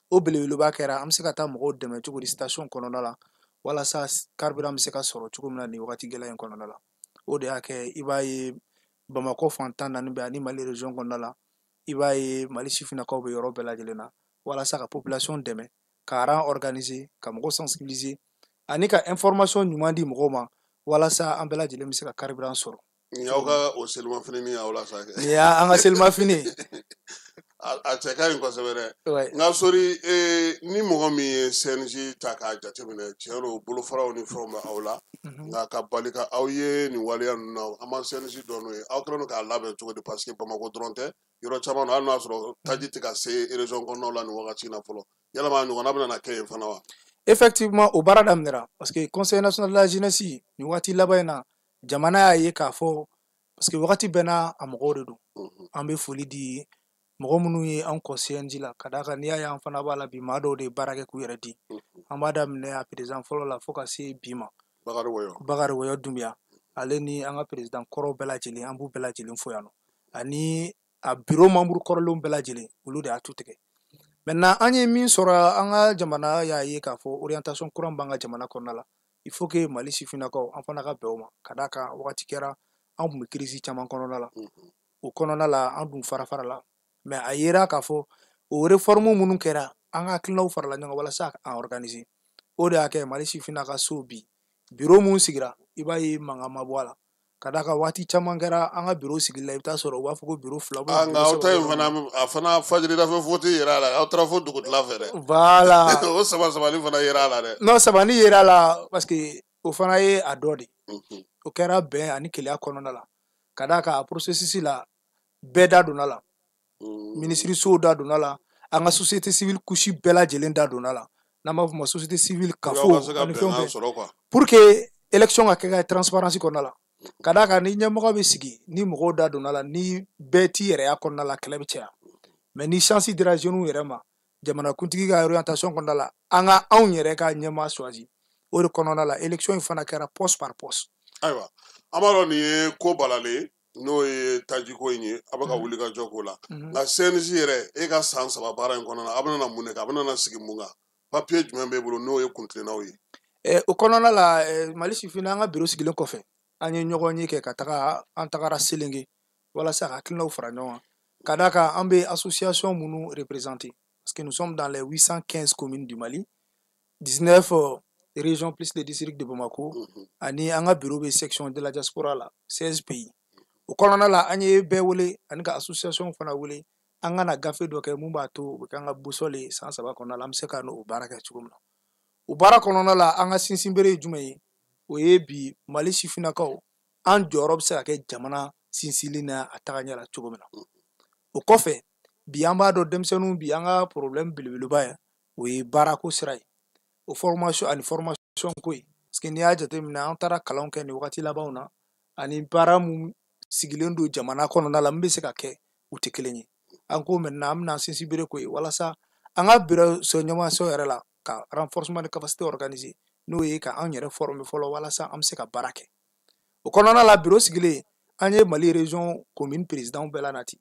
O belebeleba kɛra an bɛ se ka taa mɔgɔw dɛmɛ cogo di station kɔnɔna la, walasa carburant bɛ se ka sɔrɔ cogo min na nin wagati gɛlɛn in kɔnɔna la. O de y'a kɛ i b'a ye Bamakɔ fan 14 bɛɛ ani Mali région kɔnɔna la, i b'a ye Mali sifinnakaw bɛ yɔrɔ bɛɛ lajɛlen na, walasa ka population dɛmɛ, ka rang organiser, ka mɔgɔw sensibiliser ani ka information ɲuman di mɔgɔw ma, walasa an bɛɛ lajɛlen bɛ se ka carburant sɔrɔ. Nin y'aw ka o selimafini min y'aw la sa kɛ. Nin y'an ka selimafini. A cɛ ka ɲi kosɛbɛ dɛ. Nka Sori, ni mɔgɔ min ye CNJ ta k'a jateminɛ, tiɲɛ don bolofaraw ni fɛnw bɛ aw la, nka ka bali ka aw ye nin waleya ninnu na, an ma CNJ dɔn n'o ye. Aw kɛlen don k'a labɛn cogo di? Parce que Bamakɔ dɔrɔn tɛ, yɔrɔ caman na, hali n'a sɔrɔ taji tɛ ka se région kɔnɔnaw la nin wagati in na fɔlɔ, yalama a ɲɔgɔnna bɛna na kɛ yen fana wa? Effectivement, o baara daminɛra, parce que Conseil national de la jeunesse, nin waati laban in na, jamana y'a ye k'a fɔ, parce que wagati bɛɛ n'a a mɔgɔw de don. An bɛ foli di mɔgɔ minnu ye an kɔ CNJ la, ka d'a kan n'i y'a ye an fana b'a la bi, maa dɔw de ye baara kɛ k'u yɛrɛ di. An b'a daminɛ a président fɔlɔ la fo ka se bi ma, Bakari Wɔyɔ, Bakari Wɔyɔ Dunbiya, ale ni an ka président kɔrɔw bɛɛ lajɛlen, an b'u bɛɛ lajɛlen fo yan nɔ, ani a bureau membre kɔrɔlenw bɛɛ lajɛlen, olu de y'a tu tigɛ. Maintenant, an ye min sɔrɔ, an ka jamana y'a ye k'a fɔ orientation kura b'an ka jamana kɔnɔna la, il faut que Mali sifinnakaw an fana ka bɛn o ma, ka d'a kan wagati kɛra an tun bɛ crise caman kɔnɔna la. O kɔnɔna la, an dun fara fara la, mais a yera k'a fɔ o réforme minnu kɛra, an ka hakilinaw farala ɲɔgɔn kan walasa k'an organiser. O de y'a kɛ Mali sifinnaka so bi bureau mun sigira, i b'a ye mankan ma bɔ a la, ka d'a kan waati caman kɛra an ka bureau sigili la, i bɛ taa sɔrɔ u b'a fɔ ko bureau 2. Nka aw ta in fana, a fana fajirida fɛ foti yera a la, aw taara fo dugutila fɛ dɛ. Voilà. O sama sabali fana yera a la dɛ. Non, sabali yera a la, parce que o fana ye a dɔ de, o kɛra bɛn ani keleya kɔnɔna la, ka d'a kan a processus la, bɛɛ da donna la, minisirisow da donna la, an ka société civile couche bɛɛ lajɛlen da donna la, n'an b'a fɔ o ma société civile, kafo ani fɛnw bɛɛ, pour que élection ka kɛ ka transparence kɔnɔna la. Ka d'a kan ni ɲɛmɔgɔ bɛ sigi, ni mɔgɔw da donna la, ni bɛɛ t'i yɛrɛya kɔnɔna la, kɛlɛ bɛ caya. Mais ni chance dira jeunes yɛrɛ ma, jamanakuntigi ka orientation kɔnɔna la, an ka anw yɛrɛ ka ɲɛmaa choisi, o de kɔnɔna la, élection in fana kɛra poste par poste. Ayiwa, an b'a dɔn nin ye ko balalen n'o ye tajiko in ye, a bɛ ka wuli ka jɔ k'o la. Nka CNJ yɛrɛ, e ka san 3 baara in kɔnɔna na, a bɛna na mun de kɛ? A bɛna na sigi mun kan? Papier jumɛn b'e bolo n'o ye kuntilennaw ye? O kɔnɔna la, Mali sifinna, an ka bureau sigilen kɔfɛ, an ye ɲɔgɔn ye kɛ ka taga, an tagara Selenge walasa ka hakilinaw fara ɲɔgɔn kan, ka d'a kan an bɛ association minnu représenter, parce que nous sommes dans les 815 communes du Mali, 19 régions plus le district de Bamako, ani an ka bureau bɛ section de la diaspora la, 16 pays. O kɔnɔna la, an ye bɛɛ wele ani ka association fana wele, an ka na gafe dɔ kɛ mun b'a to u bɛ k'an ka boussole ye san 3 kɔnɔna la, an bɛ se ka n'o baara kɛ cogo min na. O baara kɔnɔna la, an ka sinsinbere ye jumɛn ye? O ye bi Mali sifinnakaw, an jɔyɔrɔ bɛ se ka kɛ jamana sinsinli n'a a tagaɲɛ la cogo min na. O kɔfɛ, Bi an b'a dɔn denmisɛnninw, bi an ka problème belebeleba ye, o ye baarako sira ye, o formation ani formation ko ye. Parce que n'i y'a jateminɛ, an taara kalanw kɛ nin wagati labanw na, ani baara mun sigilen don jamana kɔnɔna la min bɛ se ka kɛ, u tɛ kelen ye. An ko maintenant an bɛna sinsin bere ko ye walasa an ka bureau so ɲɛmaaso yɛrɛ la ka renforcement de capacité organiser, n'o ye ka an yɛrɛ former fɔlɔ walasa an bɛ se ka baara kɛ. O kɔnɔna la, bureau sigilen, an ye Mali région commune président bɛɛ la nati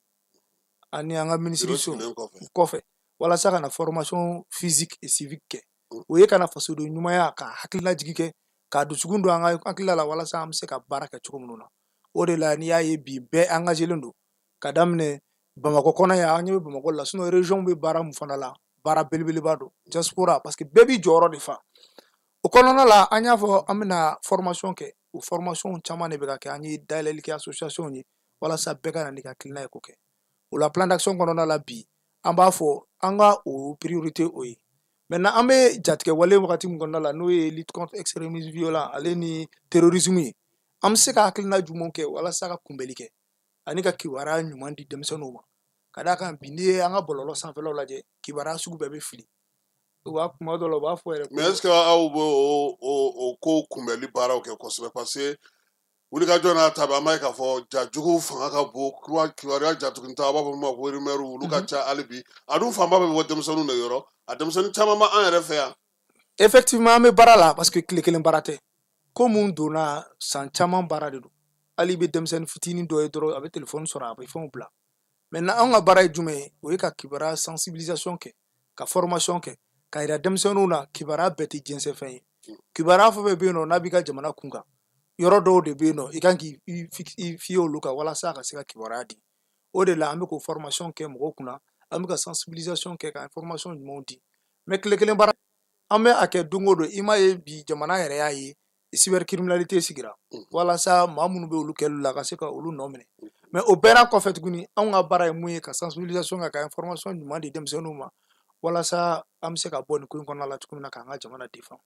ani an ka ministre so kɔfɛ walasa ka na formation physique et civique kɛ. O ye ka na fasoden ɲumanya ka hakililajigi kɛ, ka dusukun don an ka hakilila la walasa an bɛ se ka baara kɛ cogo minnu na. O de la, n'i y'a ye bi bɛɛ engagelen don ka daminɛ Bamakɔ kɔnɔ yan, an ɲɛ bɛ Bamakɔ la, sinon région bɛ baara mun fana la, baara belebeleba don, diaspora, parce que bɛɛ b'i jɔyɔrɔ de fa. O kɔnɔna la, an y'a fɔ an bɛna formation kɛ. O formation caman de bɛ ka kɛ. An ye dayɛlɛli kɛ association ye walasa bɛɛ ka na n'i ka hakilina ye k'o kɛ. O la, plan d'action kɔnɔna la, bi an b'a fɔ an ka o priorité o ye. Maintenant, an bɛ jatigɛ wale wagati min kɔnɔna la, n'o ye lutte contre extrémisme violent ale ni terrorisme ye, an bɛ se ka hakilina jumɛnw kɛ walasa ka kunbɛli kɛ ani ka kibaruya ɲuman di denmisɛnninw ma? Ka d'a kan bi, n'i ye an ka bɔlɔlɔ sanfɛlaw lajɛ, kibaruya sugu bɛɛ bɛ fili. U b'a kuma dɔ la, u b'a fɔ yɛrɛ. Mais est ce que aw bɛ o ko kunbɛli baaraw kɛ kosɛbɛ? Parce que wulikajɔ n'a ta bɛɛ, an b'a ye k'a fɔ ja juguw fanga ka bon, kibaruya jatugunta, a b'a fɔ min ma ko rumeur, olu ka ca hali bi. A dun fanba bɛ bɔ denmisɛnninw de yɔrɔ. A denmisɛnnin caman b'an yɛrɛ fɛ yan. Effectivement, an bɛ baara la, parce que tile kelen baara tɛ. Ko mun donna, san caman baara de don. Hali i bɛ denmisɛnnin fitinin dɔ ye dɔrɔn, a bɛ telefɔni sɔrɔ, a bɛ fɛnw bila. Maintenant, anw ka baara ye jumɛn ye? O ye ka kibaruya sensibilisation kɛ, ka formation kɛ, ka yira denmisɛnninw na kibaruya bɛɛ tɛ jɛnsɛn fɛn ye. Kibaruya fɛn fɛn bɛ yen nɔ, n'a b'i ka jamana kun kan, yɔrɔ dɔw de bɛ yen nɔ, i kan k'i fiye olu kan walasa ka se ka kibaruya di. O de la, an bɛ k'o formation kɛ mɔgɔw kunna, an bɛ ka sensibilisation kɛ, ka information ɲumanw di. Mais tile kelen baara, an bɛ a kɛ don o don. I m'a ye bi, jamana yɛrɛ y'a ye, cybercriminalité sigira walasa maa minnu bɛ olu kɛli la ka se ka olu nɔ minɛ. Mais o bɛɛ n'a kɔfɛ tuguni, anw ka baara ye mun ye? Ka sensibilisation kɛ, ka information ɲuman di denmisɛnninw ma walasa an bɛ se ka bɔ nin ko in kɔnɔna la cogo min na, k'an ka jamana défend.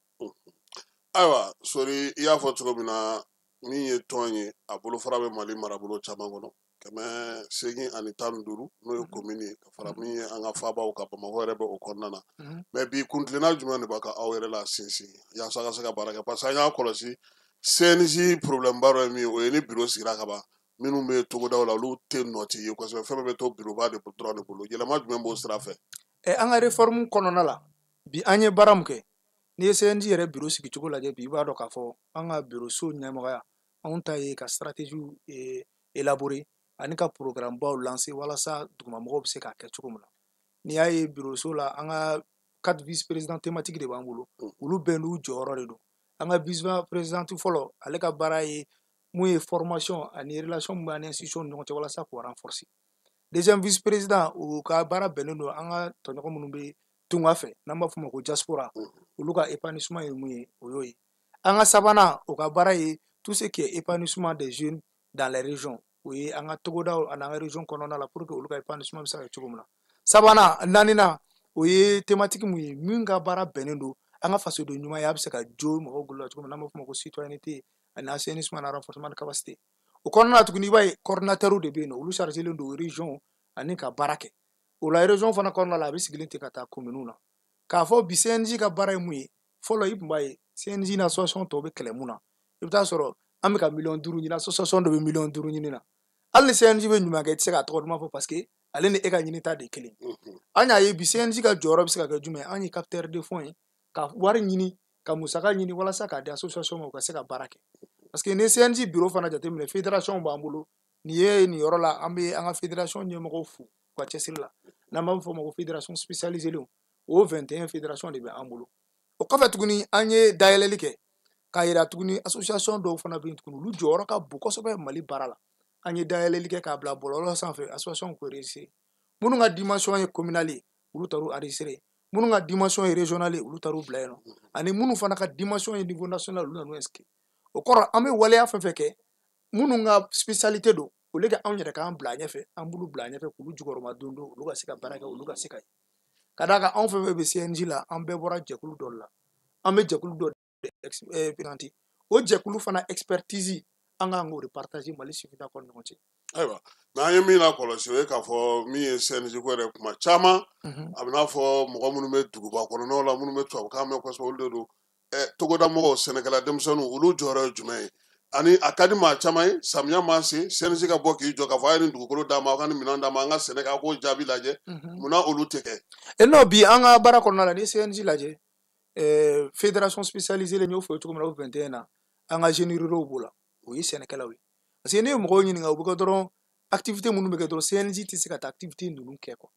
Ayiwa Sori, i y'a fɔ cogo min na, min ye tɔn ye, a bolofara bɛ Mali marabolo caman kɔnɔ, 815, n'o ye komini ye, ka fara min ye an ka faabaw ka, Bamakɔ yɛrɛ bɛ o kɔnɔna na. Mais bi, kuntilenna jumɛn de b'a ka aw yɛrɛ la sinsin yaasa ka se ka baara kɛ? Parce que an y'a kɔlɔsi, CNJ problème ba dɔ ye min ye, o ye ni bureau sigira ka ban, minnu bɛ togodaw la, olu tɛ nɔ tɛ ye kosɛbɛ. Fɛn bɛɛ bɛ to bureau ba de dɔrɔn de bolo. Yɛlɛma jumɛn b'o sira fɛ? An ka réforme kɔnɔna la, bi an ye baara mun kɛ, n'i ye CNJ yɛrɛ bureau sigi cogo lajɛ bi, i b'a dɔn k'a fɔ an ka bureau so ɲɛmɔgɔya, anw ta ye ka stratégie élaborer ani ka programme baw lancer walasa dugumamɔgɔw bɛ se k'a kɛ cogo min na. N'i y'a ye bureau so la, an ka quatre vice président thématique de b'an bolo, olu bɛɛ n'u jɔyɔrɔ de don. An ka vice président fɔlɔ, ale ka baara ye mun ye? Formation ani relation mun b'an ni institution ni ɲɔgɔn cɛ walasa k'o renforcer. Deuxième vice président, o ka baara bɛnnen don an ka tɔɲɔgɔn minnu bɛ tunga fɛ, n'an b'a fɔ o ma ko diaspora, olu ka épanouissement ye mun ye, o y'o ye. An ka sabanan, o ka baara ye tout ce qui est épanouissement des jeunes dans les régions, o ye an ka togodaw ani an ka région kɔnɔna la, pour que olu ka épanouissement bɛ se ka kɛ cogo min na. Sabanan, naaninan, o ye thématique mun ye, min ka baara bɛnnen don an ka fasoden ɲumanya bɛ se ka jo mɔgɔw bolo la cogo min na, n'an b'a fɔ o ma ko citoyenneté ani assainissement na renforcement de capacité. O kɔnɔna na tuguni, i b'a ye coordinateur de bɛ yen nɔ, olu chargelen don région ani ka baara kɛ o la. Région fana kɔnɔna la, a bɛ sigilen ten ka taa commune na. K'a fɔ bi CNJ ka baara ye mun ye? Fɔlɔ, i tun b'a ye CNJ ni association tɔw bɛ kɛlɛ mun na? I bɛ taa sɔrɔ an bɛ ka 5 miliyɔn ɲini, association dɔ bɛ 5 miliyɔn ɲini na. Hali ni CNJ bɛ ɲuman kɛ, i tɛ se k'a tɔgɔ duman fɔ, parce que ale ni e ka ɲinita de ye kelen. An y'a ye bi, CNJ ka jɔyɔrɔ bɛ se ka kɛ jumɛn ye? An ye capteur de fonds ye, ka wari ɲini, ka musaka ɲini walasa k'a di association ma, u ka se ka baara kɛ. Parce que ni CNJ bureau fana jateminɛ, fédération b'an bolo. Nin ye nin yɔrɔ la, an bɛ an ka fédération ɲɛmɔgɔw fo u ka cɛsiri la, n'an b'a fɔ o ma ko fédération spécialisée. O 21 fédération de bɛ an bolo. O kɔfɛ tuguni, an ye dayɛlɛli kɛ k'a yira tuguni, association dɔw fana bɛ yen tuguni, olu jɔyɔrɔ ka bon kosɛbɛ Mali baara la. An ye dayɛlɛli kɛ k'a bila bɔlɔlɔ sanfɛ, association k'o enregistré. Minnu ka dimension ye communale ye, olu taar'u enregistré. Minnu ka dimension ye régionale ye, olu taar'u bila yen nɔ. Ani minnu fana ka dimension ye niveau national, olu nan'u inscrit. O kɔrɔ, an bɛ waleya fɛn fɛn kɛ, minnu ka spécialité don, au lieu que anw yɛrɛ k'an bila ɲɛfɛ, an b'olu bila ɲɛfɛ k'olu jukɔrɔma don don, olu ka se ka baara kɛ, olu ka se ka ye. Ka d'a kan, anw fɛn fɛn bɛ CNJ la, an bɛɛ bɔra jɛkulu dɔ la. An bɛ jɛkulu dɔ de o jɛkulu fana expertise, an k'an k'o de partager Mali sifinakaw ni ɲɔgɔn cɛ. Ayiwa, mais an ye min lakɔlɔsi, o ye k'a fɔ min ye CNJ ko yɛrɛ, kuma caman a bɛ n'a fɔ mɔgɔ minnu bɛ duguba kɔnɔnaw la, minnu bɛ tubabukan mɛn kosɛbɛ, olu de don. Togoda mɔgɔw, sɛnɛkɛla denmisɛnninw, olu jɔyɔrɔ ye jumɛn ye? Ani a ka di maa caman ye, samiya ma se, CNJ ka bɔ k'i jɔ k'a fɔ a ye nin dugukolo d'a ma, aw ka nin minɛn d'a ma, an ka sɛnɛ kɛ, a k'o jaabi lajɛ. Munna olu tɛ kɛ? Non, bi an ka baara kɔnɔna la, ni CNJ lajɛ, fédération spécialisée n y'o fɔ cogo min na, o 21 na, an ka jeunes ruraux b'o la, o ye sɛnɛkɛlaw ye. Parce que ne ye mɔgɔw ɲininka, u bɛ kɛ dɔrɔn activité minnu bɛ kɛ dɔrɔn, CNJ tɛ se ka taa activité ninnu kɛ quoi.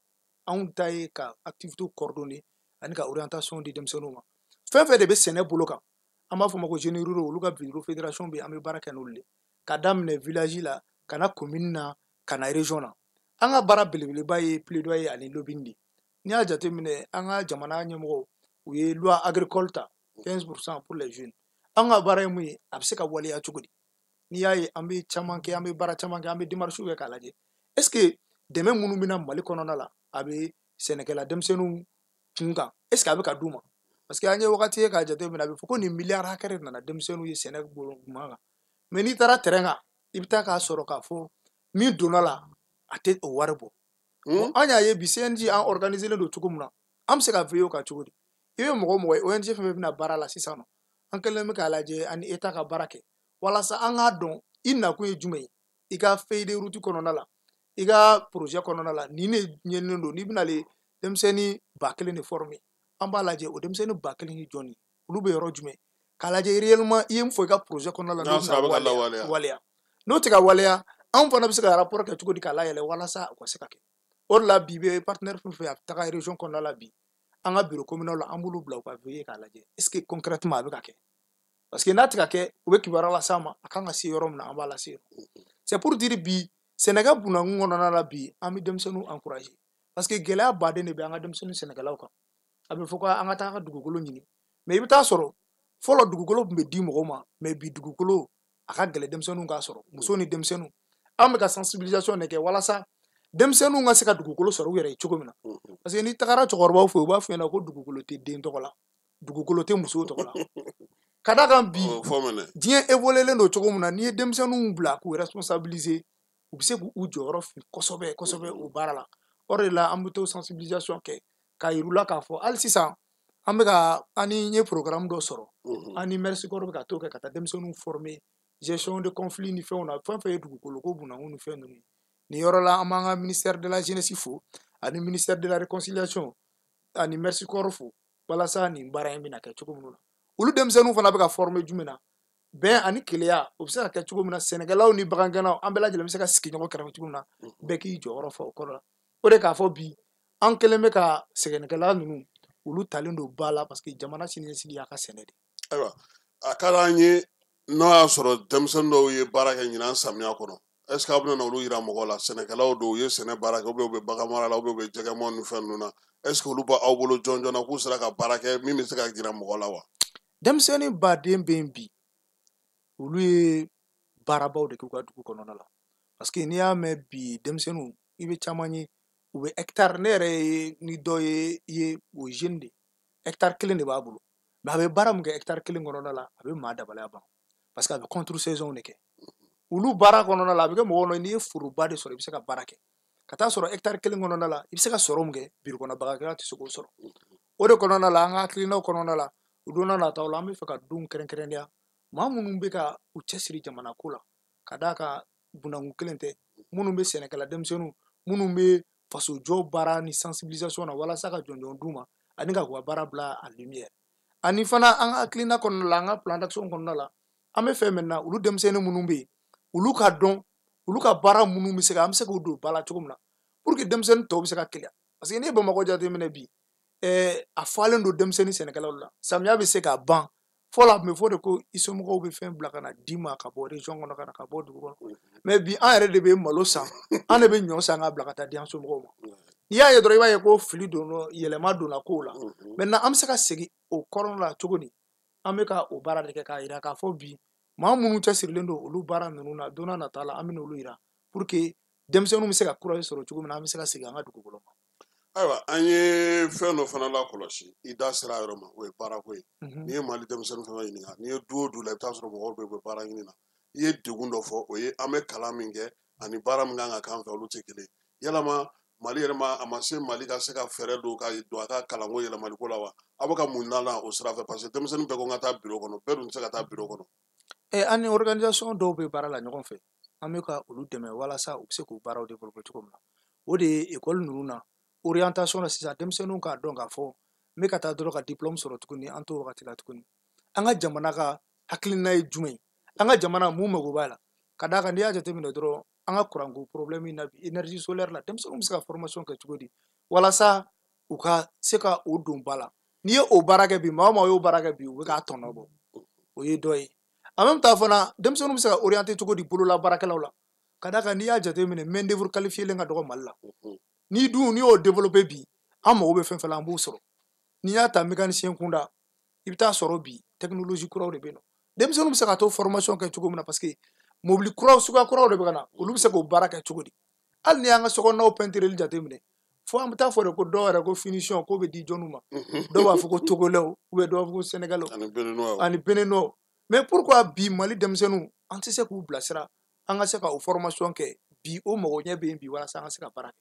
Anw ta ye ka activité coordonner ani ka orientation di denmisɛnninw ma. Fɛn fɛn de bɛ sɛnɛ bolo kan, an b'a fɔ o ma ko jeunes ruraux, olu ka bureau fédération bɛ yen, an bɛ baara kɛ n'olu de ye. Ka daminɛ village la, ka na commune na, ka na région na. An ka baara belebeleba ye plaidoyer ani lobbying de. N'i y'a jateminɛ, an ka jamana ɲɛmɔgɔw, u ye loi agricole ta, 15% pour les jeunes. An ka baara ye mun ye? A bɛ se ka waleya cogo di? N'i y'a ye an bɛ caman kɛ, an bɛ baara caman kɛ, an bɛ démarches kɛ k'a lajɛ est ce que dɛmɛ minnu bɛ na Mali kɔnɔna la, a bɛ sɛnɛkɛla denmisɛnninw kun kan, est ce que a bɛ ka d'u ma? Parce que an ye wagati ye k'a jateminɛ, a bɛ fɔ ko nin miliyari hakɛ de nana denmisɛnninw ye sɛnɛ bolo ɲuman kan, mais n'i taara terrain kan, i bɛ taa k'a sɔrɔ k'a fɔ min donna la, a tɛ o wari bɔ. Bon, an y'a ye bi CNJ an organisé don cogo min na, an bɛ se ka veiller o kan cogo di? I bɛ mɔgɔ o mɔgɔ ye, ONG fɛn fɛn bɛna baara la sisan nɔ, an kɛlen bɛ k'a lajɛ ani État ka baara kɛ walasa an k'a dɔn i nakun ye jumɛn ye i ka feuille de route kɔnɔna la, i ka projet kɔnɔna la, nin de ɲɛɲininen don. N'i bɛna le denmisɛnnin 1000 de former, an b'a lajɛ o denmisɛnnin 1000 ye jɔn ye, olu bɛ yɔrɔ jumɛn, k'a lajɛ réellement i ye min fɔ i ka projet kɔnɔna la, n'a sɔrɔ a bɛ ka lawaleya. Waleya n'o tɛ ka waleya, anw fana bɛ se ka rapport kɛ cogo di k'a layɛlɛ walasa o ka se ka kɛ. O de la bi bɛ partenaire fɛn fɛn a bɛ taga région kɔnɔna la bi, an ka bureau communal la, an b'olu bila u ka veiller k'a lajɛ est ce que concrètement a bɛ ka kɛ. Parce que n'a tɛ ka kɛ, u bɛ kibaruya las'a ma, a kan ka se yɔrɔ min na, an b'a lase yen. C'est pour dire bi sɛnɛkɛ bunakun kɔnɔna la bi, an bɛ denmisɛnninw encourager, parce que gɛlɛya baden de bɛ an ka denmisɛnnin sɛnɛkɛlaw kan. A bɛ fɔ ko an ka taa ka dugukolo ɲini, mais i bɛ taa sɔrɔ fɔlɔ dugukolo tun bɛ di mɔgɔw ma, mais bi dugukolo a ka gɛlɛn denmisɛnninw k'a sɔrɔ, muso ni denmisɛnninw. An bɛ ka sensibilisation de kɛ walasa denmisɛnninw ka se ka dugukolo sɔrɔ u yɛrɛ ye cogo min na. Parce que n'i tagara cɛkɔrɔbaw fɛ, u b'a f'i ɲɛna ko dugukolo tɛ den tɔgɔ la, dugukolo tɛ musow tɔgɔ la. Ka d'a kan bi diɲɛ évolué don cogo min na, n'i ye denmisɛnninw bila k'u responsabiliser, u bɛ se k'u jɔyɔrɔ fi kosɛbɛ kosɛbɛ o baara la. O de la an bɛ to sensibilisation kɛ k'a yir'u la k'a fɔ hali sisan an bɛ ka an ni ye programme dɔ sɔrɔ, an ni Merci Corps bɛ ka t'o kɛ ka taa denmisɛnninw former gestion de conflit ni fɛnw na, fɛn fɛn ye dugukolo ko bunakun ni fɛn ninnu ye. Nin yɔrɔ la, an b'an ka ministère de la jeunesse fo ani ministère de la réconciliation ani Merci Corps fo, walasa nin baara in bɛna kɛ cogo min na. Olu denmisɛnninw fana bɛ ka former jumɛn na? Bɛn ani keleya, o bɛ se ka kɛ cogo min na, sɛnɛkɛlaw ni bagangɛnnaw, an bɛɛ lajɛlen bɛ se ka sigi ɲɔgɔn kɛrɛfɛ cogo min na, bɛɛ k'i jɔyɔrɔ fa o kɔrɔ la. O de k'a fɔ bi an kɛlen bɛ ka sɛnɛkɛla ninnu, olu talen don ba la, parce que jamana siniɲɛsigi y'a ka sɛnɛ de. Ayiwa, a ka d'an ye n'o y'a sɔrɔ denmisɛnnin dɔw ye baara kɛ ɲinan samiya kɔnɔ, est ce que aw bɛna olu yira mɔgɔw la? Sɛnɛkɛlaw don, u ye sɛnɛ baara kɛ, ou bien u bɛ bagan mara la, ou bien u bɛ jɛgɛmɔ ni fɛn ninnu na, est ce que olu b'aw bolo jɔn jɔn na k'u sera ka baara kɛ min bɛ se ka yira mɔgɔ la wa? Denmisɛnnin baden bɛ yen bi, olu ye baarabaw de k'u ka dugu kɔnɔna la. Parce que n'i y'a mɛn bi denmisɛnninw, i bɛ caman ye, u bɛ hectare, ne yɛrɛ ye ni dɔ ye o jeune de, hectare kelen de b'a bolo, mais a bɛ baara min kɛ hectare kelen kɔnɔna la, a bɛ maa dabaliya ban, parce que a bɛ contre saison de kɛ. Olu baara kɔnɔna la, a bɛ kɛ mɔgɔw kɔnɔ n'i ye foroba de sɔrɔ, i bɛ se ka baara kɛ. Ka taa sɔrɔ hectare kelen kɔnɔna la, i bɛ se ka sɔrɔ min kɛ, biro kɔnɔ bagankɛla tɛ se k'o sɔrɔ. O de kɔnɔna la, an ka hakilinaw kɔnɔna la, o don nataw la, an bɛ fɛ ka denw kɛrɛnkɛrɛnnenya, maa minnu bɛ ka u cɛsiri jamana ko la, ka d'a kan bunakun kelen tɛ, minnu bɛ sɛnɛkɛla denmisɛnninw, minnu bɛ fasojɔ baara ni sensibilisation na walasa ka jɔnjɔn d'u ma ani ka u ka baara bila en lumière. Ani fana an ka hakilina kɔnɔna la, an ka plan d'action kɔnɔna la, an bɛ fɛn min na, olu denmisɛnnin minnu bɛ yen, olu ka dɔn, olu ka baara minnu bɛ se ka, an bɛ se k'u don ba la cogo min na, pour que denmisɛnnin tɔw bɛ se ka keleya. Parce que n'i ye Bamakɔ jateminɛ bi, a falen don denmisɛnnin sɛnɛkɛlaw la, samiya bɛ se ka ban. Fɔlɔ a tun bɛ fɔ de ko i somɔgɔw bɛ fɛn bila ka na d'i ma ka bɔ région kɔnɔ, ka na ka bɔ dugu kɔnɔ. Mais bi an yɛrɛ de bɛ malo san, an de bɛ ɲɔ san k'a bila ka taa di an somɔgɔw ma. N'i y'a ye dɔrɔn, i b'a ye ko fili donna, yɛlɛma donna kow la. Maintenant an bɛ se ka segin o kɔrɔ la cogo di? An bɛ ka o baara de kɛ k'a yira k'a fɔ bi maa minnu cɛsirilen don olu baara ninnu na, don n'a nata la an bɛ n'olu yira pour que denmisɛnninw bɛ se ka courage sɔrɔ cogo min na, an bɛ se ka segin an ka dugukolo ma. Ayiwa, an ye fɛn dɔ fana lakɔlɔsi, i da sera a yɔrɔ ma, o ye baarako ye. N'i ye Mali denmisɛnnin fɛn fɛn ɲininka, n'i ye du o du la, i bɛ taa sɔrɔ mɔgɔw bɛ baara ɲini na. I ye degun dɔ fɔ, o ye an bɛ kalan min kɛ, Ani baara min kan ka k'an fɛ, olu tɛ kelen. Yalama Mali yɛrɛ ma, a ma se Mali ka se ka fɛɛrɛ don ka don a ka kalanko yɛlɛmaliko la wa? Aw bɛ ka mun na o sira fɛ? Parce que denmisɛnnin bɛɛ ko n ka taa bureau kɔnɔ, bɛɛ dun tɛ se ka taa bureau kɔnɔ. An ni organisation dɔw bɛ baara la ɲɔgɔn fɛ, an bɛ ka olu dɛmɛ walasa u bɛ se k'u baaraw développer cogo min na. O de ye école ninnu na orientation na sisan, denmisɛnninw k'a dɔn k'a fɔ n bɛ ka taa dɔrɔn ka diplôme sɔrɔ tuguni, an t'o wagati la tuguni. An ka jamana ka hakilina ye jumɛn ye? An ka jamana mun mago b'a la? Ka d'a kan n'i y'a jateminɛ dɔrɔn, an ka kuranko problème in na bi, énergie solaire la, denmisɛnninw bɛ se ka formation kɛ cogo di walasa u ka se ka o don ba la? N'i ye o baara kɛ bi, maa o maa y'o baara kɛ bi, u bɛ k'a tɔnɔ bɔ. O ye dɔ ye. En même temps fana, denmisɛnninw bɛ se ka orienter cogo di bolola baarakɛlaw la? Ka d'a kan n'i y'a jateminɛ, main d'œuvre qualifiée ka dɔgɔ Mali la. N'i dun n'i y'o développer bi, an mago bɛ fɛn fɛn la, an b'o sɔrɔ. N'i y'a ta mécanicien kunda, i bɛ taa sɔrɔ bi technologie kuraw de bɛ yen nɔ. Denmisɛnninw bɛ se ka t'o formation kɛ cogo min na, parce que mobili kuraw, suguya kuraw de bɛ ka na, olu bɛ se k'o baara kɛ cogo di? Hali ni y'an ka sokɔnɔnaw peintureli jateminɛ, fo an bɛ taa fɔ de ko dɔw yɛrɛ ko finition k'o bɛ di jɔnniw ma. Dɔw b'a fɔ ko Togolais, ou bien dɔw b'a fɔ ko Sénégalais ani Béninois. Mais pourquoi bi Mali denmisɛnninw an tɛ se k'u bilasira, an ka se ka o formation kɛ bi? O mago ɲɛ bɛ yen bi walasa an ka se ka baara kɛ.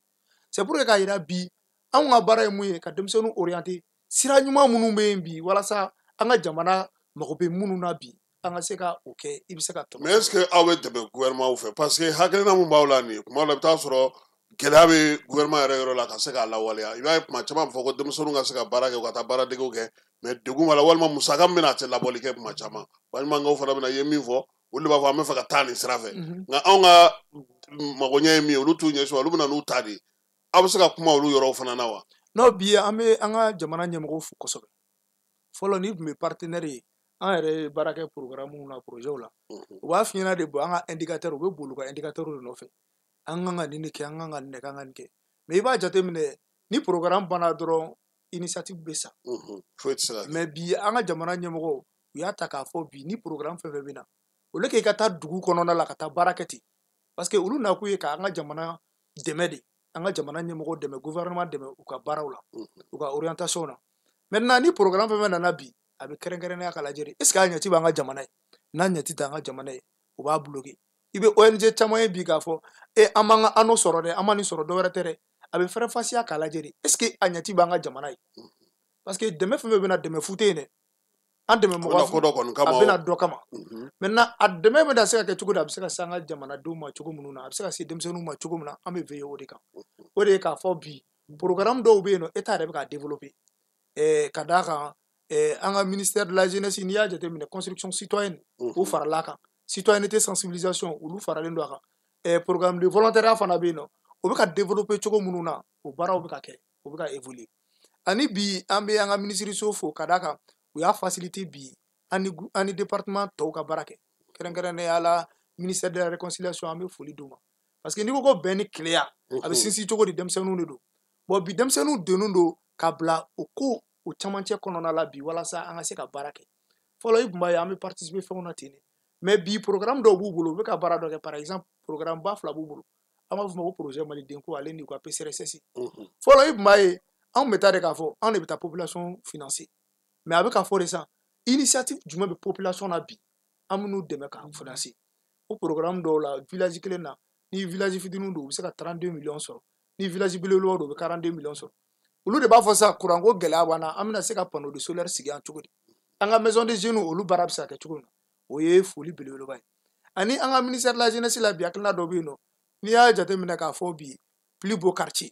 C'est pour que k'a yira bi, anw ka baara ye mun ye? Ka denmisɛnninw orienter sira ɲuman minnu bɛ yen bi, walasa an ka jamana mago bɛ minnu na bi, an ka se ka o kɛ. I bɛ se ka tɔnɔ. Mais est ce que aw bɛ dɛmɛ gouvernement fɛ? Parce que hakilina mun b'aw la nin ye, kuma dɔ la i bɛ taa sɔrɔ gɛlɛya bɛ gouvernement yɛrɛ yɔrɔ la ka se k'a lawaleya. I b'a ye, kuma caman bɛ fɔ ko denmisɛnninw ka se ka baara kɛ, u ka taa baaradegew kɛ, mais degun b'a la, walima musaka min bɛ na, a tɛ labɔli kɛ kuma caman. Baɲumankɛw fana bɛ na, i ye min fɔ, olu de b'a fɔ an bɛ fɛ ka taa nin sira fɛ, nka anw ka magoɲɛ ye min ye, olu t'u ɲɛsin, olu bɛ na n'u ta de ye. Aw bɛ se ka kuma olu yɔrɔw fana na wa? Non, bi an bɛ an ka jamana ɲɛmɔgɔw fo kosɛbɛ. Fɔlɔ, n'i tun bɛ partenaire ye, an yɛrɛ ye baara kɛ programme na, projet la, u b'a f'i ɲɛna de, bon, an ka indicateur, u bɛ boli u ka indicateur de nɔfɛ, an kan ka nin de kɛ, an kan ka nin de kɛ, an ka nin kɛ. Mais i b'a jateminɛ, ni programme banna dɔrɔn, initiative bɛ sa. Foyi tɛ se ka kɛ. Mais bi, an ka jamana ɲɛmɔgɔw, u y'a ta k'a fɔ bi, ni programme fɛn fɛn bɛ na, au lieu que i ka taa dugu kɔnɔna la ka taa baara kɛ ten, parce que olu nakun ye k'an ka jamana dɛmɛ de, an ka jamana ɲɛmɔgɔw dɛmɛ, gouvernement dɛmɛ u ka baaraw la, u ka orientation na. Maintenant, ni programme fɛn fɛn nana bi, a bɛ kɛrɛnkɛrɛnnenya ka lajɛ de, est ce que a ɲɛci b'an ka jamana ye? N'a ɲɛci t'an ka jamana ye, u b'a bloquer. I bɛ ONG caman ye bi k'a fɔ e, an m'an ka anneau sɔrɔ dɛ, an ma nin sɔrɔ, dɔwɛrɛ tɛ dɛ, a bɛ fɛrɛ fasiya k'a lajɛ de, est ce que a ɲɛci b'an ka jamana ye? Parce que dɛmɛ fɛn fɛn bɛ na, dɛmɛ fu tɛ yen dɛ. An dɛmɛ mɔgɔ ko dɔ kɔni kama. A bɛna dɔ kama. Maintenant, a dɛmɛ bɛna se ka kɛ cogo di? A bɛ se ka se an ka jamanadenw ma cogo minnu na, a bɛ se ka se denmisɛnninw ma cogo min na, an bɛ veiller o de kan. O de ye k'a fɔ bi, programme dɔw bɛ yen nɔ, État yɛrɛ bɛ k'a développer. Ka d'a kan an ka ministère de la Jeunesse, n'i y'a jateminɛ, construction citoyenne, o farala a kan, citoyenneté sensibilisation, olu faralen don a kan. Programme de volontariat fana bɛ yen nɔ, o bɛ ka développer cogo minnu na, o baaraw bɛ ka kɛ, o bɛ ka évoluer. Ani bi, an bɛ an ka minisiriso fo, ka d'a kan u y'a faciliter bi an ni département tɔw ka baara kɛ, kɛrɛnkɛrɛnnenya la ministère de la Réconciliation. An bɛ foli d'u ma, parce que n'i ko ko bɛn ni kelenya, a bɛ sinsin cogo di? Denmisɛnninw de don. Bon, bi denmisɛnninw donnen don ka bila o ko o camancɛ kɔnɔna la bi, walasa an ka se ka baara kɛ. Fɔlɔ, i tun b'a ye an bɛ participer fɛnw na ten de, mais bi programme dɔw b'u bolo, u bɛ ka baara dɔ kɛ. Par exemple, programme ba fila b'u bolo, an b'a fɔ o ma ko projet Maliden ko, ale ni u ka PCRSS. Fɔlɔ, i tun b'a ye anw bɛ taa de k'a fɔ anw de bɛ taa population financer, mais a bɛ ka fɔ de sisan, initiative jumɛn bɛ population na bi, an bɛ n'u dɛmɛ k'an financer o programme dɔw la. Village kelen na, ni village fitininw don, u bɛ se ka 32 millions sɔrɔ, ni village belebelebaw don, u bɛ 42 millions sɔrɔ. Olu de b'a fɔ sisan, kuranko gɛlɛya b'an na, an bɛna se ka panneau de solaire sigi yan cogo di? An ka maison de jeunes, olu baara bɛ se ka kɛ cogo min na. O ye foli belebeleba ye. Ani an ka ministère de la Jeunesse la bi, hakilina dɔ bɛ yen nɔ, n'i y'a jateminɛ k'a fɔ bi, plus beau quartier,